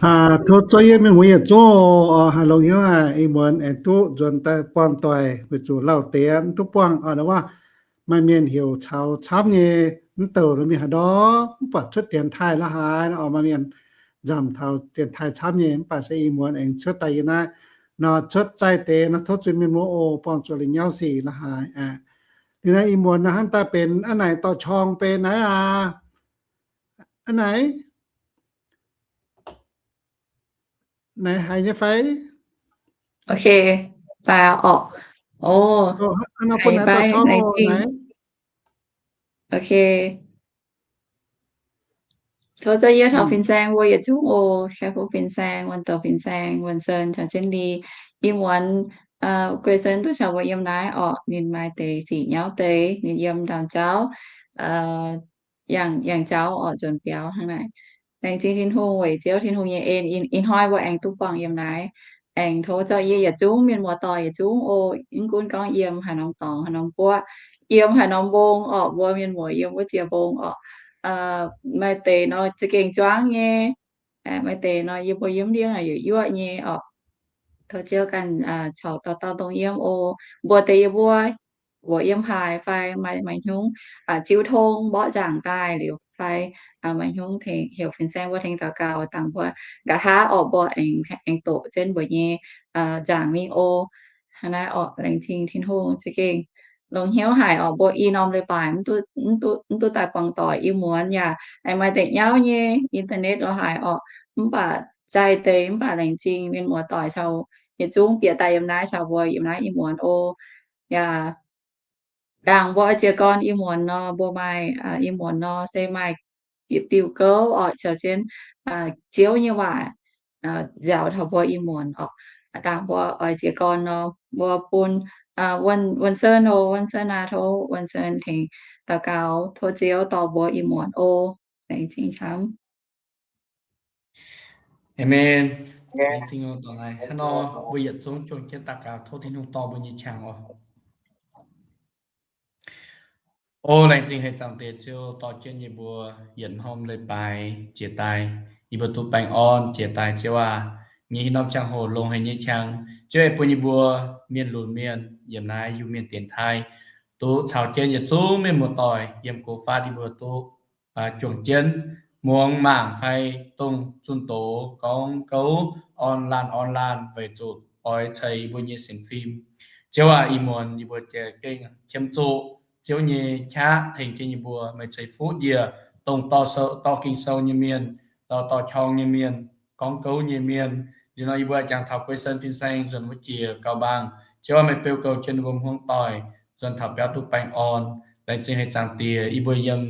Tov zouv yie mienh muoz yietc zungv oc, haih longx hnyouv haic ih muonz aengx duqv nzuonx daaih buangh doic weic zuqc lauh deix mv duqv buangh oc. Nor waac maaih mienh heuc caux camv nyei, mv douc nor mingh haaix ndorm mv baac cuotv dienx taaih la'haaix nor oc. Maaih mienh nzamc taux dienx taaih camv nyei, mv baac se ih muonz aengx cuotv daaih yie naaiv nor, cuotv zaih deix nor, tov zuiz mienh muoz oc, buangh zuqc la'nyauv sic la'haaix aqv. Liuz naaiv ih muonz naaiv hnangv daaih benx a'naaic dorh qorng benx naaiv aqv. A'naaic, naaiv haiz nyei fai? Ok, fai oc. Ov, hnangv nor bun naaiv dorh qorng oc. Ok. Tov zouv yie taux fin-saeng mbuo yietc zungv oc. Kaiv fuqv fin-saeng, wuonh doqc fin-saeng, wuonh sen caux jienv Li. Ih muonz Guei Sen duqv caux mbuo yiem naaiv orqc. Ninh maaih deix sic nyauv deix, ninh yiem ndaamv-jauv, yangh, yangh jauv orqc, nzuonx biaux hnangv naaic. Laengz zingh Tin-Hungh weic Ziouv Tin-Hungh nyei en, ih hnoi mbuo aengx duqv buangh yiem naaiv. Aengx tov zouv yie yietc zungv mienh muoz-doic yietc zungv oc. Mv gunv gorngv yiem haaix norm dorngx haaix norm guoqv, yiem haaix norm mbong orqc, mbuo mienh muoz yiem wuov jiex mbong orqc. Maaih deix nor za'gengh zuangv nyei, maaih deix nor yie mbuo yiem ndiev naaic yuoqc yuoqv nyei orqc. Tov Ziouv ganh caux dauh dauh dongh yiem oc. Mbuo deix yie mbuo mbuoqc yiem haaix fai maaih, maaih hnyungv jiu tong mborqv nzaangc daaih liuz fai maaih hnyungv tengx heuc fin-saeng mbuo tengx daux gaux dangh mbuo nqa'haav orqc, mbuo aengx, aengx doqc jienv mbuo nyei nzaangc mingh oc. Hnangv naaiv orqc, laengz zingh Tin-Hungh za'gengh longx hnyouv haic orqc. Mbuo i norm leiz-baaix mv duqv daaih buangh doic, ih muonz yaac aengx maaih deix nyauv nyei internet lorz haic orqc. Mv baac zaih deix, mv baac laengz zingh mienh muoz-doic caux yietc zungv bieqc daaih yiem naaiv caux mbuo yiem naaiv ih muonz oc. Yaac dangh mbuo oix jiez gorn ih muonz nor, mbuo maaih ih muonz nor se maaih diuh gouv orqc, caux jienv Ziouv nyei waac nziaaux taux mbuo ih muonz orqc. Dangh mbuo oix jiez gorn nor, mbuo bun Wuonh Sen oc. Wuonh Sen aac, tov Wuonh Sen tengx daux gaux tov Ziouv dorh mbuo ih muonz oc. Laengz zingh camv. Aamen. Laengz zingh oc. Dongh naaiv hnangv nor mbuo yietc zungv juangc jienv daux gaux tov Tin-Hungh dorh mbuo nyei qangx oc. O laengz zingh haic Zaangc Diex Ziouv dorh jienv yie mbuo yietc norm leiz-baaix jiex daaih, yie mbuo duqv baengh orn jiex daaih. Ziouv aac, nyei haaix norm ziangh hoc longx haic nyei qangx, Ziouv aengx bun yie mbuo mienh lunx mienh yiem naaiv Iu-Mienh dienx taaih duqv caux jienv yietc zungv mienh muoz-doic yiem go faatv yie mbuo duqv juangc jienv muangx mangc fai dongh zunh doz gorngv gouv orn laanh orn laanh weic zuqc oix ceix yie mbuo nyei sienx fim. Ziouv aac, ih muonz yie mbuo za'gengh qiemx zuqc Ziouv nyei qaqv tengx jienv yie mbuo. Meih ceix fuqv njiec dongh dorh sou, dorh Ging-Sou nyei mienh, dorh, dorh qorng nyei mienh, gorngv gouv nyei mienh. Liuz nor yie mbuo jangx taux Guei Sen fin-saeng nzuonx wuov jiex gauh mbaangh. Ziouv aac, meih beu goux jienv ninh mbuo hmuangv doic nzuonx taux biauv duqv baengh orn. Laengz zingh haic Zaangc Diex, yie mbuo yiem,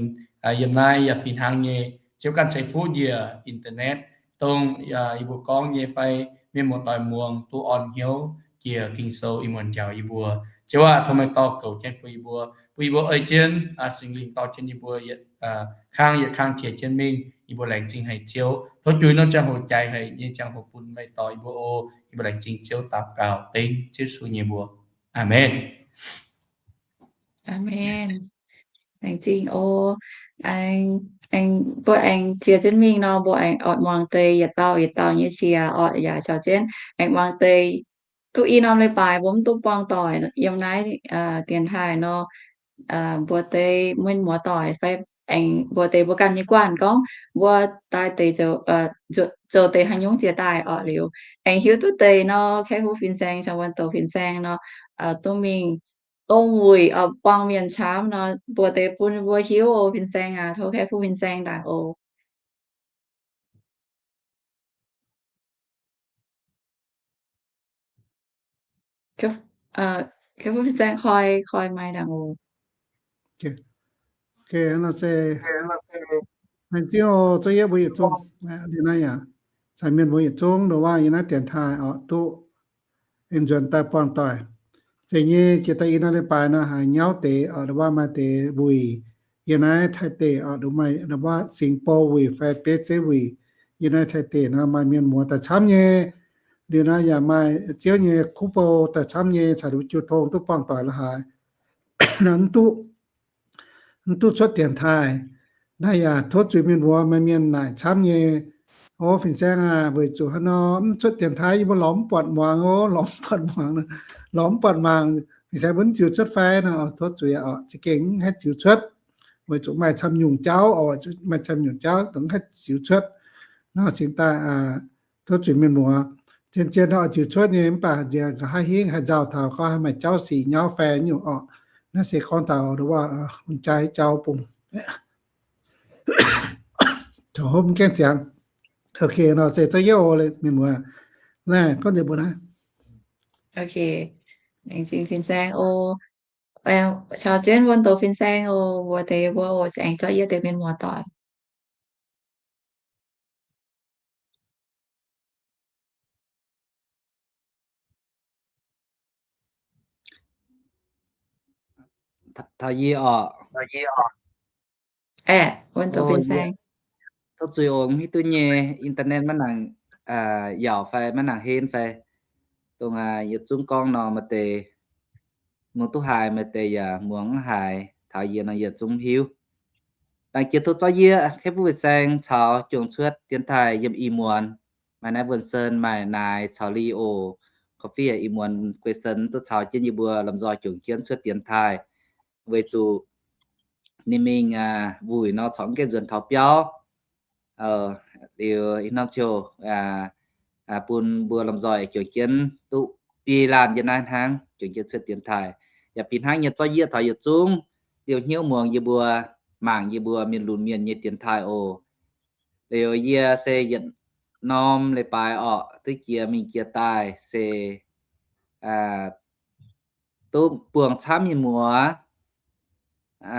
yiem naaiv yaac fih hnangv nyei. Ziouv ganh ceix fuqv njiec internet dongh yie mbuo gorngv nyei fai mienh muoz-doic muangx duqv orn hnyouv jiex Ging-Sou ih muonz njaaux yie mbuo. Ziouv aac, tov meih dorh goux jienv bun yie mbuo, bun yie mbuo ei jienv Singx Lingh dorh jienv yie mbuo yietc kang yietc kang qiex jienv mingh. Yie mbuo laengz zingh haic Ziouv. Tov juix norm ziangh hoc jaaix haic nyei ziangh hoc bun meih dorh yie mbuo oc. Yie mbuo laengz zingh Ziouv daux gaux dengv Ziouv Yesu nyei mbuox. Aamen. Aamen. Laengz zingh oc. Aengx, aengx, mbuo aengx qiex jienv mingh nor, mbuo aengx oix muangx deix yietc dauh yietc dauh nyei qiex orqc, yaac caux jienv aengx muangx deix duqv i norm leiz-baaix mbuo mv duqv buangh doic yiem naaiv dienx taaih nor, mbuo deix mienh muoz-doic fai aengx mbuo deix mbuo ganh nyei guanh gorngv mbuo daaih deix zoux deix haaix nyungc jiex daaih orqc. Liuz aengx hiuv duqv deix nor, kaiv huv fin-saeng caux wuonh doqc fin-saeng nor, duqv mingh dongh wuic buangh mienh camv nor, mbuo deix bun mbuo hiuv oc. Fin-saeng aac, tov kaiv huv fin-saeng ndaangc oc. Kaiv huv fin-saeng koi, koi maiv ndaangc oc. Laengz zingh oc, zouv yietv mbuo yietc zungv. Liuz naaiv yaac caux mienh mbuo yietc zungv nduov waac yiem naaiv dienx taaih orqc duqv aengx nzuonx daaih buangh doic. Zeiz nyei jiex daaih i norm leiz-baaix nor haiz nyauv deix orqc, nduov waac maaih deix wuic yiem naaiv Taiv deic orqc, nduov maaih nduov waac Singx Bou wuic fai Betv Zeiv wuic. Yiem naaiv Taiv deic nor maaih mienh muoz daaih camv nyei. Liuz nor yaac maaih Ziouv nyei kuv bou daaih camv nyei caux nduov jiu tong duqv buangh doic la'haaix. Mv duqv cuotv dienx taaih. Naaiv yaac tov zuiz mienh muoz maaih mienh naaic camv nyei. O, fin-saeng aac, weic zuqc haaix nor mv cuotv dienx taaih, yie mbuo lorz mv buatc muangx o, lorz mv buatc muangx, lorz mv buatc mangc. Fin-saeng mbuo mv ziux cuotv fai nor, tov zuiz oc, za'gengh mv haih ziux cuotv. Weic zuqc maaih camv nyungc jauv oc, maaih camv nyungc jauv dongh mv haih ziux cuotv nor, cingx daaih tov zuiz mienh muoz. Zien-zien oix ziux cuotv nyei, mv baac nziex nqa'haav hingv haih nzauh taux gorngv haih maaih jauv sic nyauv fai nyungc oc. Naaiv se gorngv taux wuov hun jaa jauv bung. Taux hopv mv gaengh ziangx. Ok, nor se zorqv yie oc, mienh muoz. Laengz gorngv nzengc mbuo naaiv. Ok, laengz zingh fin-saeng oc. Caux jienv wuonh doz fin-saeng oc, mbuox deix mbuo oc, aengx zorqv yie deix mienh muoz doic. Taux yie oc. Aeqv, wuonh doz fin-saeng. Tov zuiz oc, mv hiuv duqv nyei internet maiv nangc yaauc fai maiv nangc henv fai. Dongh yietc zungv gorngv nor maaih deix muangx duqv haiz, maaih deix yaac muangx mv haiz. Taux yie nor yietc zungv mv hiuv. Laengz jiex tov zorqv yie, Kepv Fuqv Fin-Saeng, caux juangc cuotv dienx taaih yiem ih muonz. Maaih naaiv Wuonh Sen, maaih naaic caux Li oc. Korv-fiqv haic ih muonz Guei Sen duqv caux jienv yie mbuo lomh nzoih juangc jienv cuotv dienx taaih. Weic zuqc ninh mingh wuic nor corc mv gaengh nzuonx taux biauv. Liuz ih norm ziouc bun mbuo lomh nzoih juangc jienv duqv biei laanh yiem naaiv hnangv, juangc jienv cuotv dienx taaih. Yaac fih hnangv nyei zorqv yie taux yietc zungv liouh hnyouv muangx yie mbuo, mangc yie mbuo mienh lunx mienh nyei dienx taaih oc. Liuz yie se yietc norm leiz-baaix orqc, duqv jiex mingh jiex daaih se duqv buangh camv mienh muoz.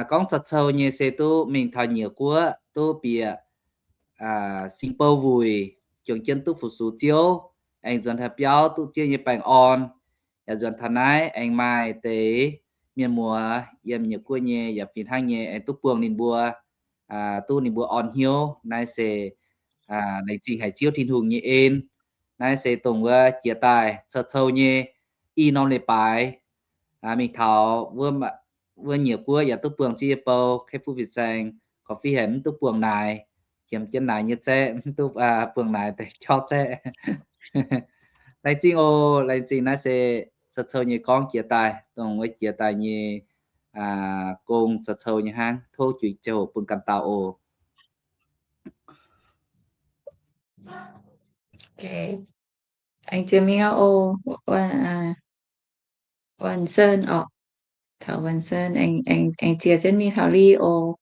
Gorngv cou-cou nyei se duqv mingh taux Nyiec Guoqv duqv bieqc Singapore wuic, juangc jienv duqv fu-sux Ziouv, aengx nzuonx taux biauv duqv Ziouv nyei baengh orn. Yaac nzuonx taux naaiv aengx maaih deix mienh muoz yiem Nyiec Guoqv nyei yaac fih hnangv nyei aengx duqv buangh ninh mbuo, duqv ninh mbuo orn hnyouv. Naaiv se laengz zingh haic Ziouv Tin-Hungh nyei en. Naaiv se dongh wuov jiex daaih cou-cou nyei i norm leiz-baaix. Mingh taux wuov Nyiec Guoqv yaac duqv buangh Ziouv nyei bou, Kepv Fuqv Fin-Saeng, korv-fiqv haic mv duqv buangh naaic, qiemx jienv naaic nyei zaeqv, mv duqv buangh naaic deix jauv zaeqv. Laengz zingh oc, laengz zingh. Naaiv se cou-cou nyei gorngv jiex daaih, dongh wuov jiex daaih nyei gong cou-cou nyei hnangv. Tov juix ziangh hoc bun ganh dauh oc. Aengx jiex mingh oc, Wuonh Sen oc. Taux Wuonh Sen aengx jiex jienv mingh taux Li oc.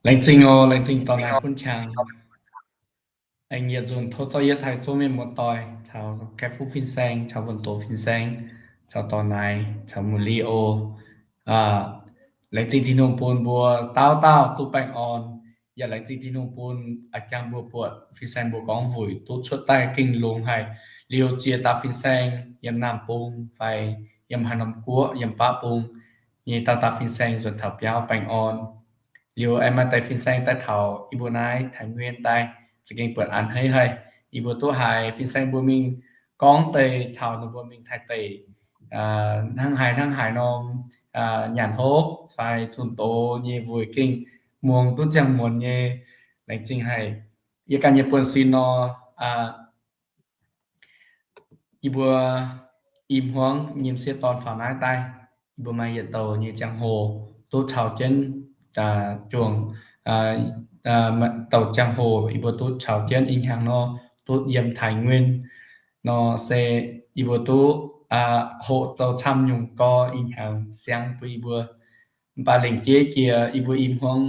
Laengz zingh oc, laengz zingh dorh naaiv bun qangx. Aengx yietc nzunc tov zorqv yie taaih zungv mienh muoz-doic caux Kepv Fuqv Fin-Saeng, caux Wuonh Doz Fin-Saeng, caux dorh naaiv, caux muoz-Li oc. Laengz zingh Tin-Hungh bun mbuo dauh dauh duqv baengh orn. Yaac laengz zingh Tin-Hungh bun a'jang mbuo buatc fin-saeng mbuo gorngv wuic duqv cuotv daaih gengh longx haic. Liuz ziex dauh fin-saeng yiem Namh Bung fai yiem haaix norm guoqv, yiem Baav Bung nyei dauh dauh fin-saeng nzuonx taux biauv baengh orn. Liuz aengx maaih deix fin-saeng daaih taux yie mbuo naaiv Taiv Nguyen daaih, za'gengh buatc a'hneiv haic. Yie mbuo duqv haiz fin-saeng mbuo mingh gorngv deix caux ninh mbuo mingh taaih deic hnangv haaix hnangv haaix norm nyanc hopv fai zunh doz nyei weic gengh muangx duqv ziangh muonz nyei. Laengz zingh haic. Yie ganh nyei buonv-sin nor, yie mbuo i hmuangv nyei m'sieqv dorn faaux naaiv daaih, yie mbuo maaih yietc douc nyei ziangh hoc duqv caux jienv juangc, douc ziangh hoc yie mbuo duqv caux jienv ih hnyangx nor duqv yiem Taiv Nguyen nor se yie mbuo duqv hoqc zoux camv nyungc gorx ih hnyangx siang bun yie mbuo. Mv baac lengc jeiv jiex yie mbuo i hmuangv,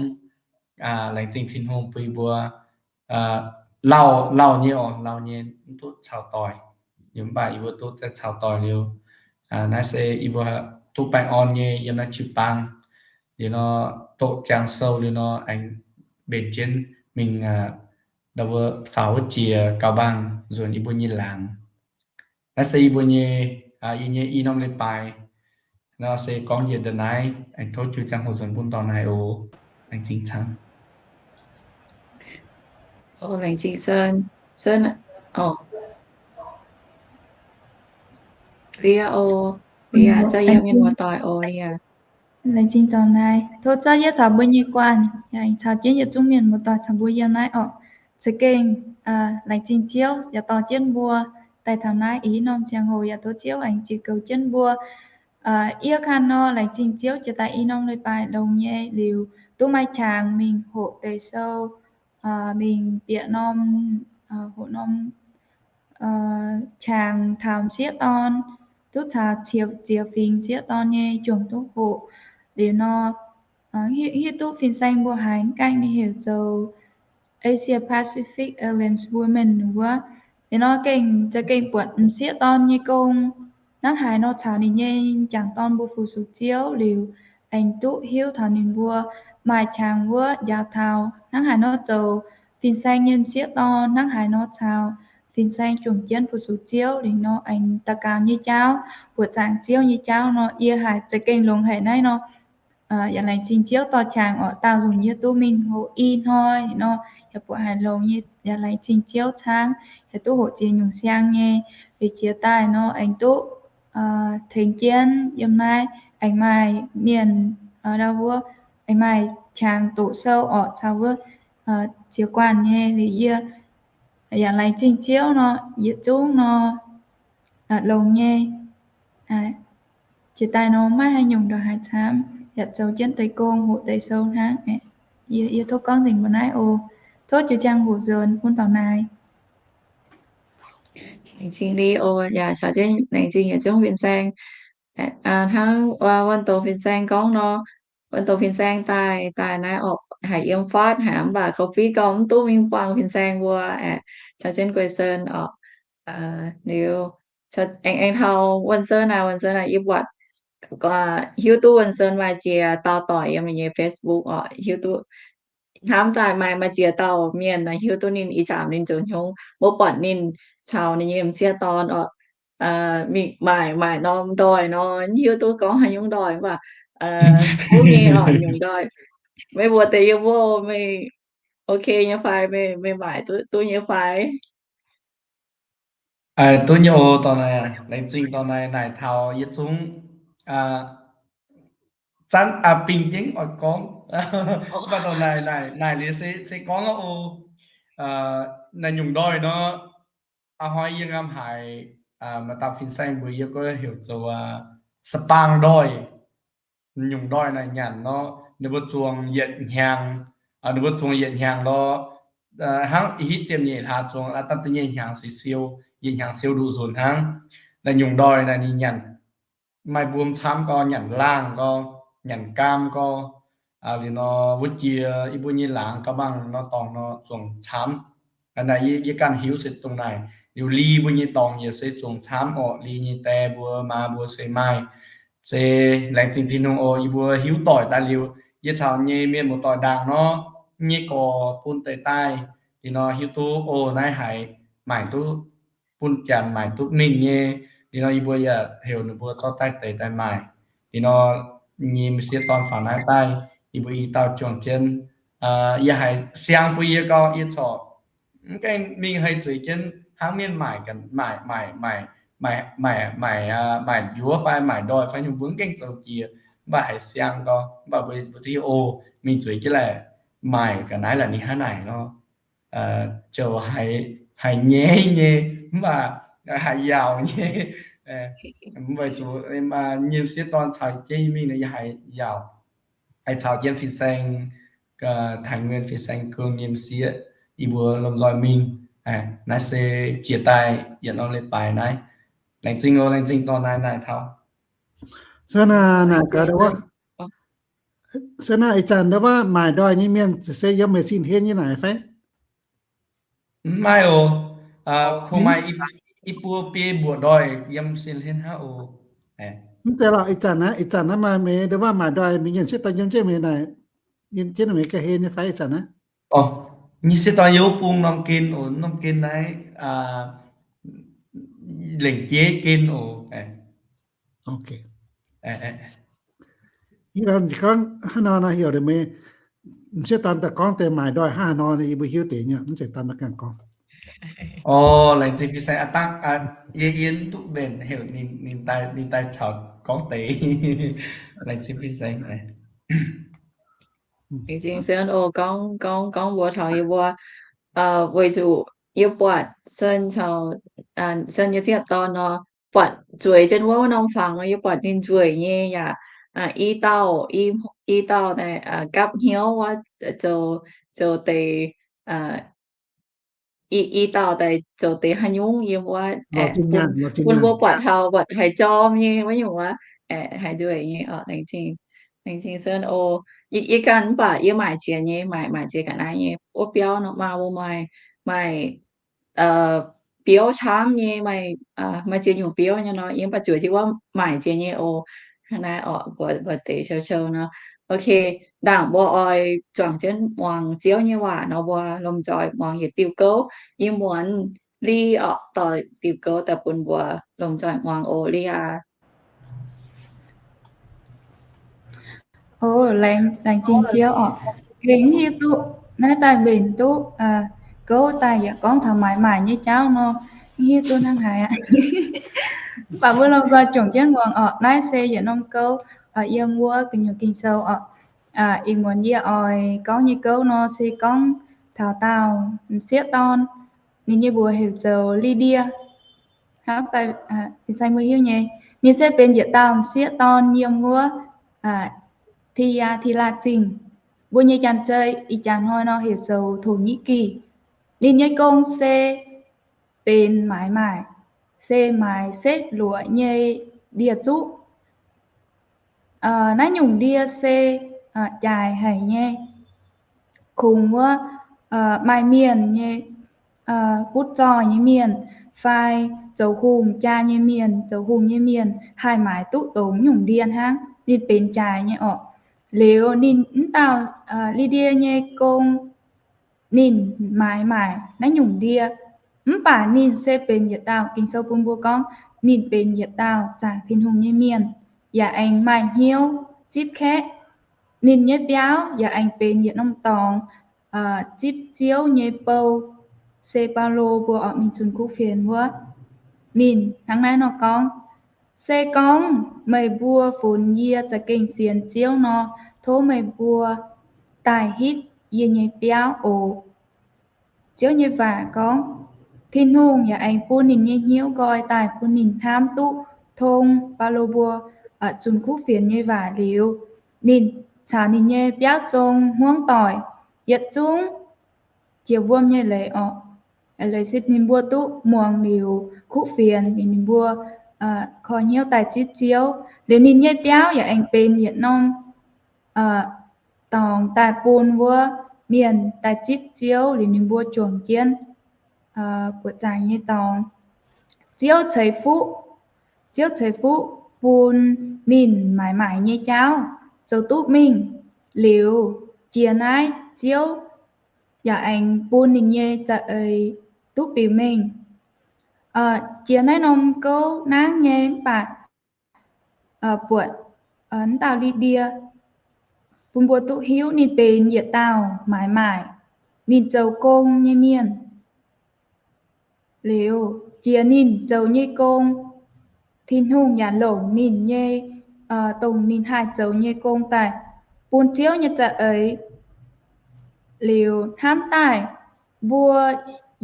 laengz zingh Tin-Hungh bun yie mbuo lauh lauh nyei oc, lauh nyei mv duqv caux doic. Liuz mv baac yie mbuo duqv caux doic liuz, naaiv se yie mbuo duqv baengh orn nyei yiem naaiv jiu-baang. Liuz nor, doqc ziangx sou liuz nor aengx mbenc jienv mingh ndau wuov faaux wuov jiex gaux mbaangh nzuonx yie mbuo nyei laangz. Naaiv se yie mbuo nyei, yie nyei i norm leiz-baaix nor se gorngv njiec ndongc naaiv. Aengx tov jiu ziangh hoc nzuonx bun dorh naaiv oc. Laengz zingh camv. Laengz zingh Sen, Sen, Lia oc, Lia, zorqv yie mienh muoz-doic oc, Lia. Laengz zingh dorh naaiv. Tov zorqv yietv taux mbuo nyei guanh, yaac caux jienv yietc zungv mienh muoz-doic caux mbuo yiem naaiv orqc. Za'gengh laengz zingh Ziouv yaac dorh jienv mbuo daaih taux naaiv ih norm ziangh hoc, yaac tov Ziouv aengx jiex goux jienv mbuo. Yie kanh nor, laengz zingh Ziouv jiex daaih i norm leiz-baaix longx nyei liuz, duqv maaih qangx mingh hoqc deix sou, mingh bieqc norm, hoqc norm qangx taux m'sieqv dorn, duqv caux ziex fingx m'sieqv dorn nyei juangc duqv hoqc. Liuz nor, hiuv duqv fin-saeng mbuo haiz mv gaengh ninh heuc zoux Asia Pacific Alliance Women wuov. Liuz nor gengh za'gengh buatc m'sieqv dorn nyei gong, hnangv haaix nor caux ninh nyei m'jangc dorn mbuo fu-sux Ziouv liuz, aengx duqv hiuv taux ninh mbuo maaih qangx wuov njaaux taux hnangv haaix nor zoux fin-saeng nyei m'sieqv dorn, hnangv haaix nor caux fin-saeng juangc jienv fu-sux Ziouv. Liuz nor aengx daux gaux nyei jauv, buoqc zaangc Ziouv nyei jauv nor, yie haiz za'gengh longx haic naaiv nor. Yaac laengz zingh Ziouv dorh qangx orqc, daauh nzunc yie duqv mingh hoqc i hnoi nor, yaac buatc haiz longx nyei, yaac laengz zingh Ziouv caangv, yaac duqv hoqc ziex nyungc siang nyei. Liuz jiex daaih nor aengx duqv tengx jienv yiem naaiv aengx maaih mienh, ndau wuov, aengx maaih qangx doqc sou orqc caux wuov ziex guanh nyei. Liuz yie yaac laengz zingh Ziouv nor, yietc zungv nor longx nyei. Jiex daaih nor maiv haaix nyungc ndongc haaix camv, yaac zoux jienv deix gong hoqc deix sou hnangv. Yie tov gorngv nzengc mbuo naaiv oc. Tov jiu-ziangh hoqc nzuonx bun dorc naaic. Laengz zingh Li oc, yaac caux jienv laengz zingh yietc zungv fin-saeng. Hnangv wuonh doz fin-saeng gorngv nor, wuonh doz fin-saeng daaih, daaih naaiv orqc, haiz yiem fatv haic mv baac covid gorngv mv duqv mingh buangh fin-saeng mbuo aeqv, caux jienv guei sen orqc. Liuz aengx, aengx taux wuonh sen naaic, wuonh sen naaic yie buatc, hiuv duqv wuonh sen maaih ziex dauh doic yiem meih nyei Facebook orqc, hiuv duqv hnamv daaih maaih, maaih ziex dauh mienh naaic hiuv duqv ninh ih zanc ninh zoux hnyungv, mbuo buatc ninh caux ninh nyei m'sieqv dorn orqc, mingh maaic, maaic norm ndoih nor, hiuv duqv gorngv haaix nyungc ndoih mv baac, duqv nyei orqc, nyungc ndoih. Meih mbuox deix yie mbuo, meih ok nyei fai, meih, meih maaic duqv, duqv nyei fai? Duqv nyei oc, dorh naaic, laengz zingh dorh naaic, naaic taux yietc zungv zanv, bingx jienv oix gorngv. Mv baac dorh naaic, naaic, naaic liuz se, se gorngv oc. Naaic nyungc ndoih nor, a'hnoi yie ngamv haiz maaih dauh fin-saeng mbuox yie gorngv heuc zoux sa'baang ndoih. Nyungc ndoih naaic nyanc nor, ninh mbuo zuangx yietc hnyangx, ninh mbuo zuangx yietc hnyangx lorqc, hnangv i hitv ziepc nyeic hlaax zuangx, aa, da'nyeic hnyangx siou, yietc hnyangx siou nduqc nzunc hnangv. Naaiv nyungc ndoih naaic ninh nyanc maaih wuom camv gau, nyanc laangh gau, nyanc gaam gau. Liuz nor wuov jiex yie mbuo nyei laangz ga'mangh nor dorngx nor zuangx camv. Naaiv yie ganh hiuv se dongh naaic. Liuz li mbuo nyei dorngx yaac se zuangx camv orqc. Li nyei die mbuo maa mbuo se maaih. Se laengz zingh Tin-Hungh oc, yie mbuo hiuv doic daaih liuz, yie caux nyei mienh muoz-doic ndaangc nor, nyei gorx bun deix daaih. Liuz nor hiuv duqv oc, naaiv haiz maaic duqv, bun janx maaic duqv mingh nyei. Liuz nor yie mbuo yaac heuc ninh mbuo zorqv daaih deix daaih maaic. Liuz nor nyei m'sieqv dorn faaux naaiv daaih, yie mbuo i dauh juangc jienv. Yie haiz siang bun yie gau, yie corc mv gaengh mingh hei zueiz jienv hnangv mienh maaic, maaic, maaic, maaic njuov fai maaic ndoih fai nyungc, mbuo mv gaengh zoux jiex. Mv baac haiz siang gau, mv baac mbuo duqv hiuv oc, mingh zueiz jienv laaic maaic ga'naaiv la'ninh hnangv naaic nor. Ziouc haiz nyaiv nyei, mv baac haiz yaauc nyei. Mv baac zuqc nyei m'sieqv dorn caux jienv yie mingh nor, yie haiz yaauc. Haiz caux jienv fin-saeng, Taiv Nguyen fin-saeng gong nyei m'sieqv, yie mbuo lomh nzoih mingh. Naaiv se jiex daaih yietc norm leiz-baaix naaiv. Laengz zingh oc, laengz zingh dorh naaiv naaic taux. Se naaic gaax, se naaic ih zanc ndau wuov maaic ndoih nyei mienh se yiem meih sin hlen nyei naaic fai? Mv maaih oc. Kungx maaih i buo biei mbuoqc ndoih yiem sin hlen hnangv oc. Mv zeiz lorqc, ih zanc naaiv, ih zanc naaiv maaih meih ndau wuov maaic ndoih mingh nyei sieqv dorn yiem jienv meih naaic, yiem jienv meih ga'hlen nyei fai ih zanc naaiv? Nyei sieqv dorn yiem wuov bung norm gen oc, norm gen naaiv lengc jeiv gen oc. Yie gorngv hnangv nor nor heuc meih m'sieqv dorn daaih gorngv deix maaic ndoih hnangv haaix nor, yie mbuo hiuv deix nyei, mv zeiz daaih maiv ganh gorngv. Oc, laengz zingh fin-saeng aqv dangv, yie, yie mv duqv mbenc heuc ninh, ninh daaih caux gorngv deix. Laengz zingh fin-saeng. Laengz zingh Sen O gorngv, gorngv, gorngv mbuox taux yie mbuo, weic zuqc yie buatc Sen caux, Sen nyei ziepc dorn nor, buatc zueiz jienv wuov norm fangx, yie buatc ninh nzueic nyei yaac, i dauh, i dauh naaic gapv hnyouv wuov, zoux deix, i dauh daaih zoux deix haaix nyungc yiem wuov, bun mbuo buatc taux buatc haaix jorm nyei wuov nyungc wuov, haaix nzueic nyei. Laengz zingh Sen O. Yie ganh mv baac yie maaic ziex nyei, maaic, maaic ziex ga'naaiv nyei wuov biauv nor, maaih, maaih, biouv camv nyei, maaih ziex nyungc biouv nyei nor, yie mv baac zueiz jienv wuov maaic ziex nyei oc. Hnangv naaiv oc, mbuox deix shou shou nor. Ok, ndaangc mbuo oix juangc jienv muangx Ziouv nyei waac nor, mbuo lomh nzoih muangx yietc diuh gouv. Yie muonz Li oc, doix diuh gouv daaih bun mbuo lomh nzoih muangx oc, Li aac. O, laengz zingh Ziouv oc. Gengh hiuv duqv naaiv daaih mbenc duqv gouv daaih yaac gorngv taux maaiz maaic nyei jauv nor, hiuv duqv hnangv haaix aqv. Mv baac mbuo lomh nzoih juangc jienv muangx oc. Naaiv se yietc norm gouv yiem wuov gu'nyuoz Ging-Sou oc. Ih muonz yie oix gorngv nyei gouv nor se gorngv taux dauh m'sieqv dorn, ninh nyei mbuox heuc zoux Li^ndie. Hnangv fin-saeng mbuo hiuv nyei, ninh se benx yietc dauh m'sieqv dorn yiem wuov Ti^aa^ti^laa Zingh, mbuo nyei janx-zei ih jaax hnoi nor heuc zoux Thổ Nhĩ Kỳ. Ninh nyei gong se benx maaiz maaic, se maaiz setv luoqc nyei ndie-zuqv. Naaiv nyungc ndie se jaaix haic nyei, kungx wuov maaih mienh nyei, butv zoih nyei mienh, fai zoux hungh jaa nyei mienh, zoux hungh nyei mienh haih maaiz duqv dongh nyungc ndie hnangv. Ninh benx jaaix nyei orqc. Liuz ninh mv dauh Li^ndie nyei gong, ninh maaiz maaic naaiv nyungc ndie. Mv baac ninh se benx yietc dauh, Ging-Sou bun mbuo gorngv ninh benx yietc dauh zaangc Tin-Hungh nyei mienh, yaac aengx maaih hnyouv zipv kaeqv. Ninh nyei biauv yaac aengx benx yietc norm dorngx zipv Ziouv nyei bou, se Baulo mbuo oix mingh zunh kuv fienx wuov. Ninh hnangv naaiv nor gorngv, Se gorngv meih mbuo funx yie za'gengh sienx Ziouv nor, tov meih mbuo daaih hitv yie nyei biauv oc. Ziouv nyei waac gorngv, Tin-Hungh yaac aengx bun ninh nyei hnyouv nqoi daaih bun ninh hnamv duqv tong Baulo mbuo zunh kuv fienx nyei waac liuz, ninh caux ninh nyei biauv zong hmuangv doic yietc zungv jiex wuom nyei leiz orqc. Leiz se ninh mbuo duqv muangx liuz kuv fienx, ninh mbuo koi hnyouv daaih zipv Ziouv. Liuz ninh nyei biauv yaac aengx benx yietc norm dorngx daaih bun wuov mienh daaih zipv Ziouv, liuz ninh mbuo juangc jienv buoqc zaangc nyei dorngx. Ziouv ceix fuqv, Ziouv ceix fuqv bun ninh maaiz maaic nyei jauv zoux duqv mingh. Liuz jiex naaiv Ziouv yaac aengx bun ninh nyei za'eix duqv biux mengh. Jiex naaiv norm gouv nangv nyei mv baac buatc wuov dauh Li^ndie bun mbuo duqv hiuv ninh benx yietc dauh maaiz maaic, ninh zoux gong nyei mienh. Liuz jiex ninh zoux nyei gong, Tin-Hungh yaac longc ninh nyei, dongh ninh haih zoux nyei gong daaih bun Ziouv nyei za'eix. Liuz hnamv daaih mbuo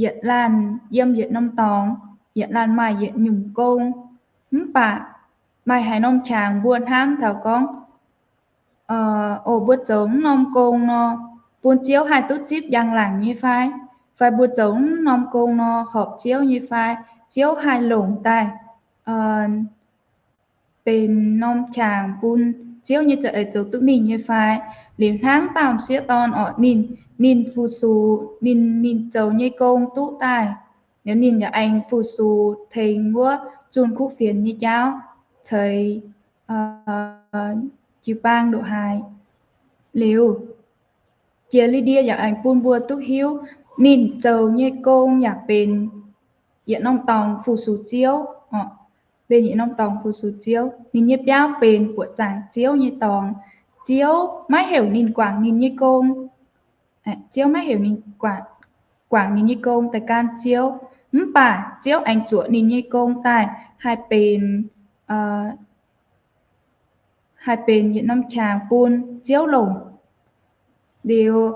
yietc laanh yiem yietc norm dorngx, yietc laanh maaih yietc nyungc gong. Mv baac maaih haaix norm qangx mbuo hnamv taux gorngv, o, mbuo zoux mv norm gong nor, bun Ziouv haih duqv zipv njang-laangc nyei fai? Fai mbuo zoux mv norm gong nor, horpc Ziouv nyei fai? Ziouv haih longc daaih benx norm qangx bun Ziouv nyei za'eix zoux duqv mingh nyei fai? Liuz hnangv dauh m'sieqv dorn orqc, ninh, ninh fu-sux ninh, ninh zoux nyei gong duqv daaih, liuz ninh yaac aengx fu-sux tengx wuov zunh kuv fienx nyei jauv ceix jiu-baang ndongc haaix. Liuz jiex Li^ndie yaac aengx bun mbuo duqv hiuv ninh zoux nyei gong yaac benx yietc norm dorngx fu-sux Ziouv, benx yietc norm dorngx fu-sux Ziouv. Ninh nyei biauv benx buoqc zaangc Ziouv nyei dorngx. Ziouv maiv heuc ninh guangc ninh nyei gong. Ziouv maiv heuc ninh guangc ninh nyei gong daaih gan Ziouv, mv baac Ziouv aengx zuoqc ninh nyei gong daaih haih benx haih benx yietc norm qangx bun Ziouv longc. Liuz,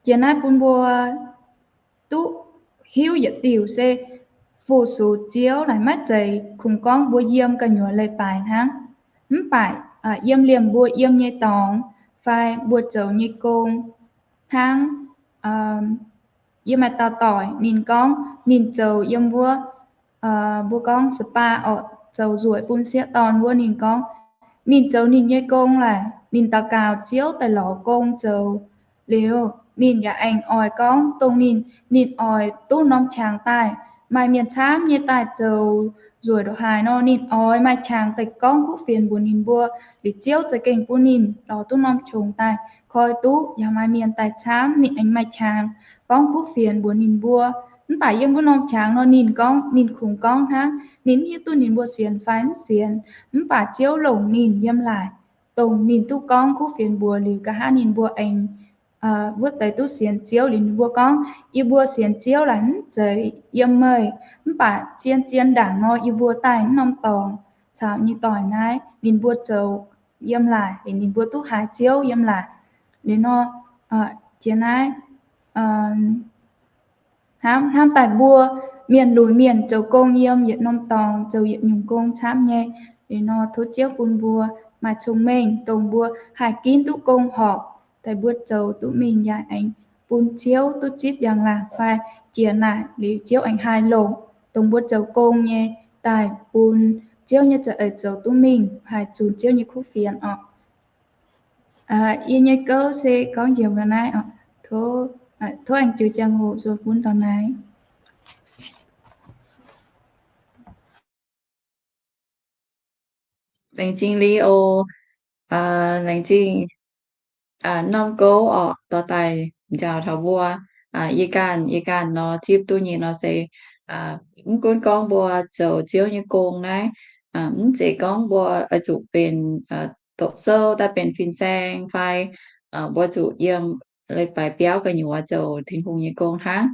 jiex naaiv bun mbuo duqv hiuv yietc diuc se fu-sux Ziouv naaic maiv zeiz kungx gorngv mbuo yiem gu'nyuoz leiz-baaix hnangv, mv baac yiem liemh mbuo yiem nyei dorngx fai mbuo zoux nyei gong hnangv. Yiem maaih dauh doic ninh gorngv ninh zoux yiem wuov, mbuo gorngv spa orqc, zoux nzueic bun sieqv dorn wuov, ninh gorngv ninh zoux ninh nyei gong laaic, ninh daux gaux Ziouv daaih lorz gong zoux. Liuz ninh yaac aengx oix gorngv dongh ninh, ninh oix duqv norm qangx daaih, maaih mienh camv nyei daaih zoux nzueic ndongc haaix nor, ninh oix maaih qangx daaih gorngv kuv fienx mbuox ninh mbuo. Liuz Ziouv za'gengh bun ninh lorz duqv norm qongx daaih koi duqv, yaac maaih mienh daaih camv, ninh aengx maaih qangx gorngv kuv fienx mbuox ninh mbuo. Mv baac yiem wuov norm qangx nor ninh gorngv, ninh kungx gorngv hnangv, ninh mv hiuv duqv ninh mbuo sienx fai mv sienx. Mv baac Ziouv longc ninh yiem laaic, dongh ninh duqv gorngv kuv fienx mbuox liuz, nqa'haav ninh mbuo aengx wuov deix duqv sienx Ziouv. Liuz ninh mbuo gorngv, yie mbuo sienx Ziouv laaic mv zeiz yiem meih, mv baac zien-zien ndaangc nor yie mbuo daaih wuov norm dorngx caux nyei doic naaiv, ninh mbuo zoux yiem laaic, ninh mbuo duqv haiz Ziouv yiem laaic. Liuz nor, jiex naaiv hnamv, hnamv daaih mbuo mienh lunx mienh zoux gong yiem yietc norm dorngx zoux yietc nyungc gong camv nyei. Liuz nor tov Ziouv bun mbuo maaih cong-mengh, dongh mbuo haih ginv duqv gong horpc daaih mbuo zoux duqv mingh yaac aengx bun Ziouv duqv zipv njang-laangc fai jiex naaic liuz Ziouv aengx haih longc dongh mbuo zoux gong nyei daaih bun Ziouv nyei za'eix zoux duqv mingh, haih zunc Ziouv nyei kuv fienx orqc. Yie nyei gouv se gorngv njiec mbuo naaiv orqc. Tov, tov aengx jiex ziangh hoc nzuonx bun dorh naaiv. Laengz zingh Li O, laengz zingh norm gouv orqc, dorh daaih njaaux taux mbuo. Yie ganh, yie ganh nor zipv duqv nyei nor se, mv gunv gorngv mbuo zoux Ziouv nyei gong naaiv, mv zeiz gorngv mbuo oix zuqc benx doqc sou daaih benx fin-saeng fai mbuo zuqc yiem leiz-baaix biauv gu'nyuoz zoux Tin-Hungh nyei gong hnangv.